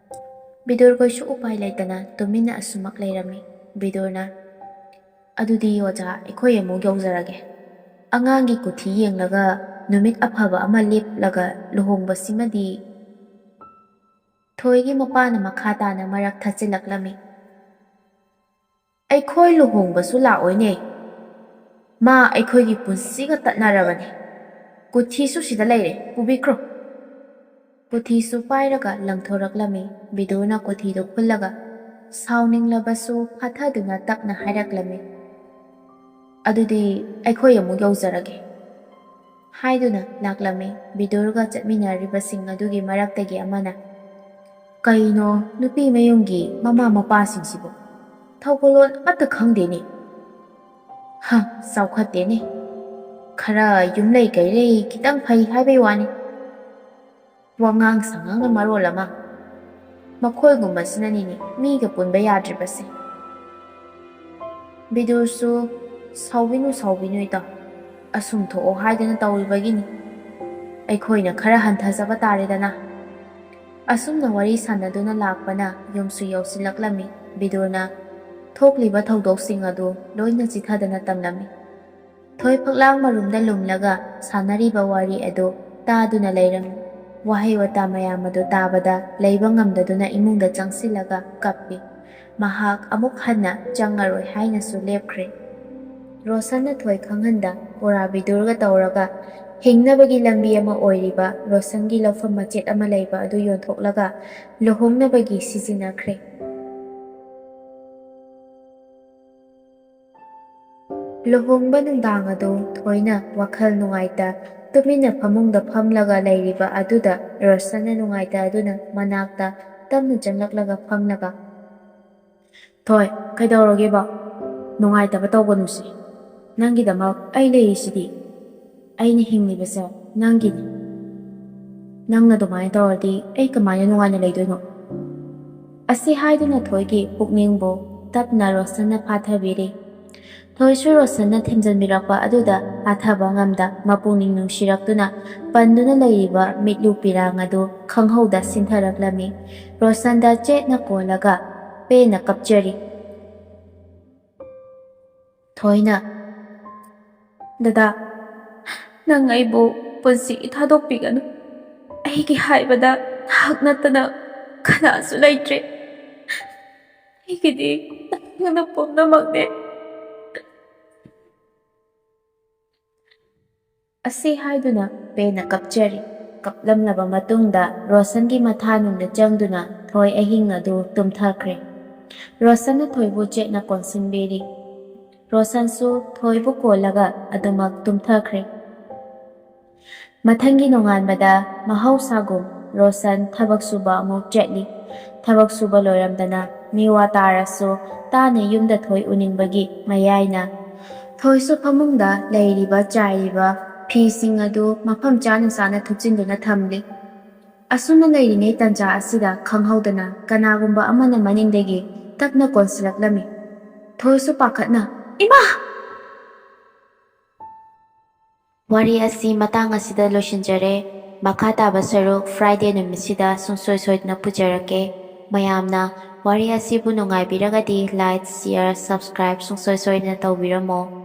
ꯕꯤꯗꯨꯔ ꯈꯣꯏꯁꯨ ꯎꯄꯥꯏ ꯂꯩꯇꯅ ꯇꯨꯃꯤꯟꯅ ꯑꯁꯨꯃꯛ ꯂꯩꯔꯝꯃꯤ꯫ ꯕꯤꯗꯨꯔꯅ, "ꯑꯗꯨꯗꯤ ꯑꯣꯖꯥ, ꯑꯩꯈꯣꯏ ꯑꯃꯨꯛ ꯌꯧꯖꯔꯒꯦ꯫ ꯑꯉꯥꯡꯒꯤ ꯀꯨꯊꯤ ꯌꯦꯡꯂꯒ ꯅꯨꯃꯤꯠ ꯑꯐꯕ ꯑꯃ ꯂꯦꯞꯂꯒ ꯂꯨꯍꯣꯡꯕꯁꯤꯃꯗꯤ"꯫ ꯊꯣꯏꯒꯤ ꯃꯄꯥꯅ ꯃꯈꯥ ꯇꯥꯅ ꯃꯔꯛ ꯊꯠꯆꯤꯜꯂꯛꯂꯝꯃꯤ꯫ "ꯑꯩꯈꯣꯏ ꯂꯨꯍꯣꯡꯕꯁꯨ ꯂꯥꯛꯑꯣꯏꯅꯦ꯫ ꯃꯥ ꯑꯩꯈꯣꯏꯒꯤ ꯄꯨꯟꯁꯤꯒ ꯇꯠꯅꯔꯕꯅꯤ꯫ ꯀꯨꯊꯤꯁꯨ ꯁꯤꯗ ꯂꯩꯔꯦ, ꯄꯨꯕꯤꯈ꯭ꯔꯣ"꯫ ꯀꯨꯊꯤꯁꯨ ꯄꯥꯏꯔꯒ ꯂꯪꯊꯣꯔꯛꯂꯝꯃꯤ꯫ ꯕꯤꯗꯨꯔꯅ ꯀꯨꯊꯤꯗꯨ ꯈꯨꯜꯂꯒ ꯁꯥꯎꯅꯤꯡꯂꯕꯁꯨ ꯐꯥꯊꯗꯨꯅ ꯇꯞꯅ ꯍꯥꯏꯔꯛꯂꯝꯃꯤ, "ꯑꯗꯨꯗꯤ ꯑꯩꯈꯣꯏ ꯑꯃꯨꯛ ꯌꯧꯖꯔꯒꯦ" ꯍꯥꯏꯗꯨꯅ ꯂꯥꯛꯂꯝꯃꯤ꯫ ꯕꯤꯗꯨꯔꯒ ꯆꯠꯃꯤꯟꯅꯔꯤꯕꯁꯤꯡ ꯑꯗꯨꯒꯤ ꯃꯔꯛꯇꯒꯤ ꯑꯃꯅ, "ꯀꯩꯅꯣ, ꯅꯨꯄꯤ ꯃꯌꯨꯝꯒꯤ ꯃꯃꯥ ꯃꯄꯥꯁꯤꯡꯁꯤꯕꯨ ꯊꯧꯒꯜꯂꯣꯟ ꯑꯃꯠꯇ ꯈꯪꯗꯦꯅꯦ꯫ ꯍ, ꯆꯥꯎꯈꯠꯇꯦꯅꯦ꯫ ꯈꯔ ꯌꯨꯝꯂꯩ ꯀꯩꯔꯩ ꯈꯤꯇꯪ ꯐꯩ ꯍꯥꯏꯕꯩ ꯋꯥꯅꯤ꯫ ꯋꯥꯉꯥꯡ ꯁꯉꯥꯡꯅ ꯃꯔꯣꯜ ꯑꯃ꯫ ꯃꯈꯣꯏꯒꯨꯝꯕꯁꯤꯅꯅꯤꯅꯦ ꯃꯤꯒ ꯄꯨꯟꯕ ꯌꯥꯗ꯭ꯔꯤꯕꯁꯦ"꯫ ꯕꯤꯗꯨꯔꯁꯨ, "ꯁꯥꯎꯕꯤꯅꯨ, ꯁꯥꯎꯕꯤꯅꯨ ꯏꯇꯥꯎ, ꯑꯁꯨꯝ ꯊꯣꯛꯑꯣ ꯍꯥꯏꯗꯅ ꯇꯧꯔꯤꯕꯒꯤꯅꯤ꯫ ꯑꯩꯈꯣꯏꯅ ꯈꯔ ꯍꯟꯊꯖꯕ ꯇꯥꯔꯦꯗꯅ"꯫ ꯑꯁꯨꯝꯅ ꯋꯥꯔꯤ ꯁꯥꯟꯅꯗꯨꯅ ꯂꯥꯛꯄꯅ ꯌꯨꯝꯁꯨ ꯌꯧꯁꯤꯜꯂꯛꯂꯝꯃꯤ꯫ ꯕꯤꯗꯨꯔꯅ ꯊꯣꯛꯂꯤꯕ ꯊꯧꯗꯣꯛꯁꯤꯡ ꯑꯗꯨ ꯂꯣꯏꯅ ꯆꯤꯊꯗꯅ ꯇꯝꯂꯝꯃꯤ꯫ ꯊꯣꯏ ꯐꯛꯂꯥꯡ ꯃꯔꯨꯝꯗ ꯂꯨꯝꯂꯒ ꯁꯥꯟꯅꯔꯤꯕ ꯋꯥꯔꯤ ꯑꯗꯨ ꯇꯥꯗꯨꯅ ꯂꯩꯔꯝꯃꯤ꯫ ꯋꯥꯍꯩ ꯋꯥꯇꯥ ꯃꯌꯥꯝ ꯑꯗꯨ ꯇꯥꯕꯗ ꯂꯩꯕ ꯉꯝꯗꯗꯨꯅ ꯏꯃꯨꯡꯗ ꯆꯪꯁꯤꯜꯂꯒ ꯀꯞꯄꯤ꯫ ꯃꯍꯥꯛ ꯑꯃꯨꯛ ꯍꯟꯅ ꯆꯪꯉꯔꯣꯏ ꯍꯥꯏꯅꯁꯨ ꯂꯦꯞꯈ꯭ꯔꯦ꯫ ꯔꯣꯁꯟꯅ ꯊꯣꯏ ꯈꯪꯍꯟꯗ ꯀꯣꯔꯥ ꯕꯤꯗꯨꯔꯒ ꯇꯧꯔꯒ ꯍꯤꯡꯅꯕꯒꯤ ꯂꯝꯕꯤ ꯑꯃ ꯑꯣꯏꯔꯤꯕ ꯔꯣꯁꯟꯒꯤ ꯂꯧꯐꯝ ꯃꯆꯦꯠ ꯑꯃ ꯂꯩꯕ ꯑꯗꯨ ꯌꯣꯟꯊꯣꯛꯂꯒ ꯂꯨꯍꯣꯡꯅꯕꯒꯤ ꯁꯤꯖꯤꯟꯅꯈ꯭ꯔꯦ꯫ ꯂꯨꯍꯣꯡꯕ ꯅꯨꯡꯗꯥꯡ ꯑꯗꯨ ꯊꯣꯏꯅ ꯋꯥꯈꯜ ꯅꯨꯡꯉꯥꯏꯇ ꯇꯨꯃꯤꯟꯅ ꯐꯃꯨꯡꯗ ꯐꯝꯂꯒ ꯂꯩꯔꯤꯕ ꯑꯗꯨꯗ ꯔꯣꯁꯟꯅ ꯅꯨꯡꯉꯥꯏꯇꯗꯨꯅ ꯃꯅꯥꯛꯇ ꯇꯞꯅ ꯆꯪꯂꯛꯂꯒ ꯐꯝꯂꯒ, "ꯊꯣꯏ, ꯀꯩꯗꯧꯔꯒꯦꯕ? ꯅꯨꯡꯉꯥꯏꯇꯕ ꯇꯧꯒꯅꯨꯁꯦ꯫ ꯅꯪꯒꯤꯗꯃꯛ ꯑꯩ ꯂꯩꯔꯤꯁꯤꯗꯤ꯫ ꯑꯩꯅ ꯍꯤꯡꯂꯤꯕꯁꯦ ꯅꯪꯒꯤꯅꯤ꯫ ꯅꯪꯅ ꯑꯗꯨꯃꯥꯏꯅ ꯇꯧꯔꯗꯤ ꯑꯩ ꯀꯃꯥꯏꯅ ꯅꯨꯡꯉꯥꯏꯅ ꯂꯩꯗꯣꯏꯅꯣ?" ꯑꯁꯤ ꯍꯥꯏꯗꯨꯅ ꯊꯣꯏꯒꯤ ꯄꯨꯛꯅꯤꯡꯕꯨ ꯇꯞꯅ ꯔꯣꯁꯟꯅ ꯐꯥꯊꯕꯤꯔꯤ꯫ ꯊꯣꯏꯁꯨ ꯔꯣꯁꯟꯅ ꯊꯦꯝꯖꯤꯟꯕꯤꯔꯛꯄ ꯑꯗꯨꯗ ꯐꯥꯊꯕ ꯉꯝꯗ ꯃꯄꯨꯛꯅꯤꯡ ꯅꯨꯡꯁꯤꯔꯛꯇꯨꯅ ꯄꯟꯗꯨꯅ ꯂꯩꯔꯤꯕ ꯃꯤꯠꯂꯨ ꯄꯤꯔꯥꯡ ꯑꯗꯨ ꯈꯪꯍꯧꯗ ꯁꯤꯟꯊꯔꯛꯂꯝꯃꯤ꯫ ꯔꯣꯁꯟꯗ ꯆꯦꯠꯅ ꯀꯣꯜꯂꯒ ꯄꯦꯟꯅ ꯀꯞꯆꯔꯤ꯫ ꯊꯣꯏꯅ, "ꯗꯗꯥ, ꯅꯪ ꯑꯩꯕꯨ ꯄꯨꯟꯁꯤꯒꯤ ꯊꯥꯗꯣꯛꯄꯤꯒꯅꯨ꯫ ꯑꯩꯒꯤ ꯍꯥꯏꯕꯗ ꯅꯍꯥꯛ ꯅꯠꯇꯅ ꯀꯅꯥꯁꯨ ꯂꯩꯇ꯭ꯔꯦ꯫ ꯑꯩꯒꯤꯗꯤ ꯅꯪꯅ ꯄꯨꯝꯅꯃꯛꯅꯦ꯫" ꯑꯁꯤ ꯍꯥꯏꯗꯨꯅ ꯄꯦꯟꯅ ꯀꯞꯆꯔꯤ꯫ ꯀꯞꯂꯝꯂꯕ ꯃꯇꯨꯡꯗ ꯔꯣꯁꯟꯒꯤ ꯃꯊꯥꯅꯨꯡꯗ ꯆꯪꯗꯨꯅ ꯊꯣꯏ ꯑꯍꯤꯡ ꯑꯗꯨ ꯇꯨꯝꯊꯈ꯭ꯔꯦ꯫ ꯔꯣꯁꯟꯅ ꯊꯣꯏꯕꯨ ꯆꯦꯠꯅ ꯀꯣꯟꯁꯤꯟꯕꯤꯔꯤ꯫ ꯔꯣꯁꯟꯁꯨ ꯊꯣꯏꯕꯨ ꯀꯣꯜꯂꯒ ꯑꯗꯨꯃꯛ ꯇꯨꯝꯊꯈ꯭ꯔꯦ꯫ ꯃꯊꯪꯒꯤ ꯅꯣꯡꯉꯥꯟꯕꯗ ꯃꯍꯧꯁꯥꯒꯨꯝ ꯔꯣꯁꯟ ꯊꯕꯛ ꯁꯨꯕ ꯑꯃꯨꯛ ꯆꯠꯂꯤ꯫ ꯊꯕꯛ ꯁꯨꯕ ꯂꯣꯏꯔꯝꯗꯅ ꯃꯤꯋꯥ ꯇꯥꯔꯁꯨ ꯇꯥꯅ ꯌꯨꯝꯗ ꯊꯣꯏ ꯎꯅꯤꯡꯕꯒꯤ ꯃꯌꯥꯏꯅ ꯊꯣꯏꯁꯨ ꯐꯃꯨꯡꯗ ꯂꯩꯔꯤꯕ ꯆꯥꯏꯔꯤꯕ ꯐꯤꯁꯤꯡ ꯑꯗꯨ ꯃꯐꯝ ꯆꯥꯅ ꯆꯥꯅ ꯊꯨꯞꯆꯤꯟꯗꯨꯅ ꯊꯝꯂꯤ꯫ ꯑꯁꯨꯝꯅ ꯂꯩꯔꯤꯉꯩ ꯇꯟꯖꯥ ꯑꯁꯤꯗ ꯈꯪꯍꯧꯗꯅ ꯀꯅꯥꯒꯨꯝꯕ ꯑꯃꯅ ꯃꯅꯤꯡꯗꯒꯤ ꯇꯞꯅ ꯀꯣꯟꯁꯤꯜꯂꯛꯂꯝꯃꯤ꯫ ꯊꯣꯏꯁꯨ ꯄꯥꯈꯠꯅ, "ꯏꯃꯥ!" ꯋꯥꯔꯤ ꯑꯁꯤ ꯃꯇꯥꯡ ꯑꯁꯤꯗ ꯂꯣꯏꯁꯤꯟꯖꯔꯦ꯫ ꯃꯈꯥ ꯇꯥꯕ ꯁꯔꯨꯛ Friday ꯅꯨꯃꯤꯠꯁꯤꯗ ꯁꯨꯡꯁꯣꯏ ꯁꯣꯏꯗꯅ ꯄꯨꯖꯔꯛꯀꯦ꯫ ꯃꯌꯥꯝꯅ ꯋꯥꯔꯤ ꯑꯁꯤꯕꯨ ꯅꯨꯡꯉꯥꯏꯕꯤꯔꯒꯗꯤ like, share, subscribe ꯁꯨꯡꯁꯣꯏ ꯁꯣꯏꯗꯅ ꯇꯧꯕꯤꯔꯝꯃꯣ꯫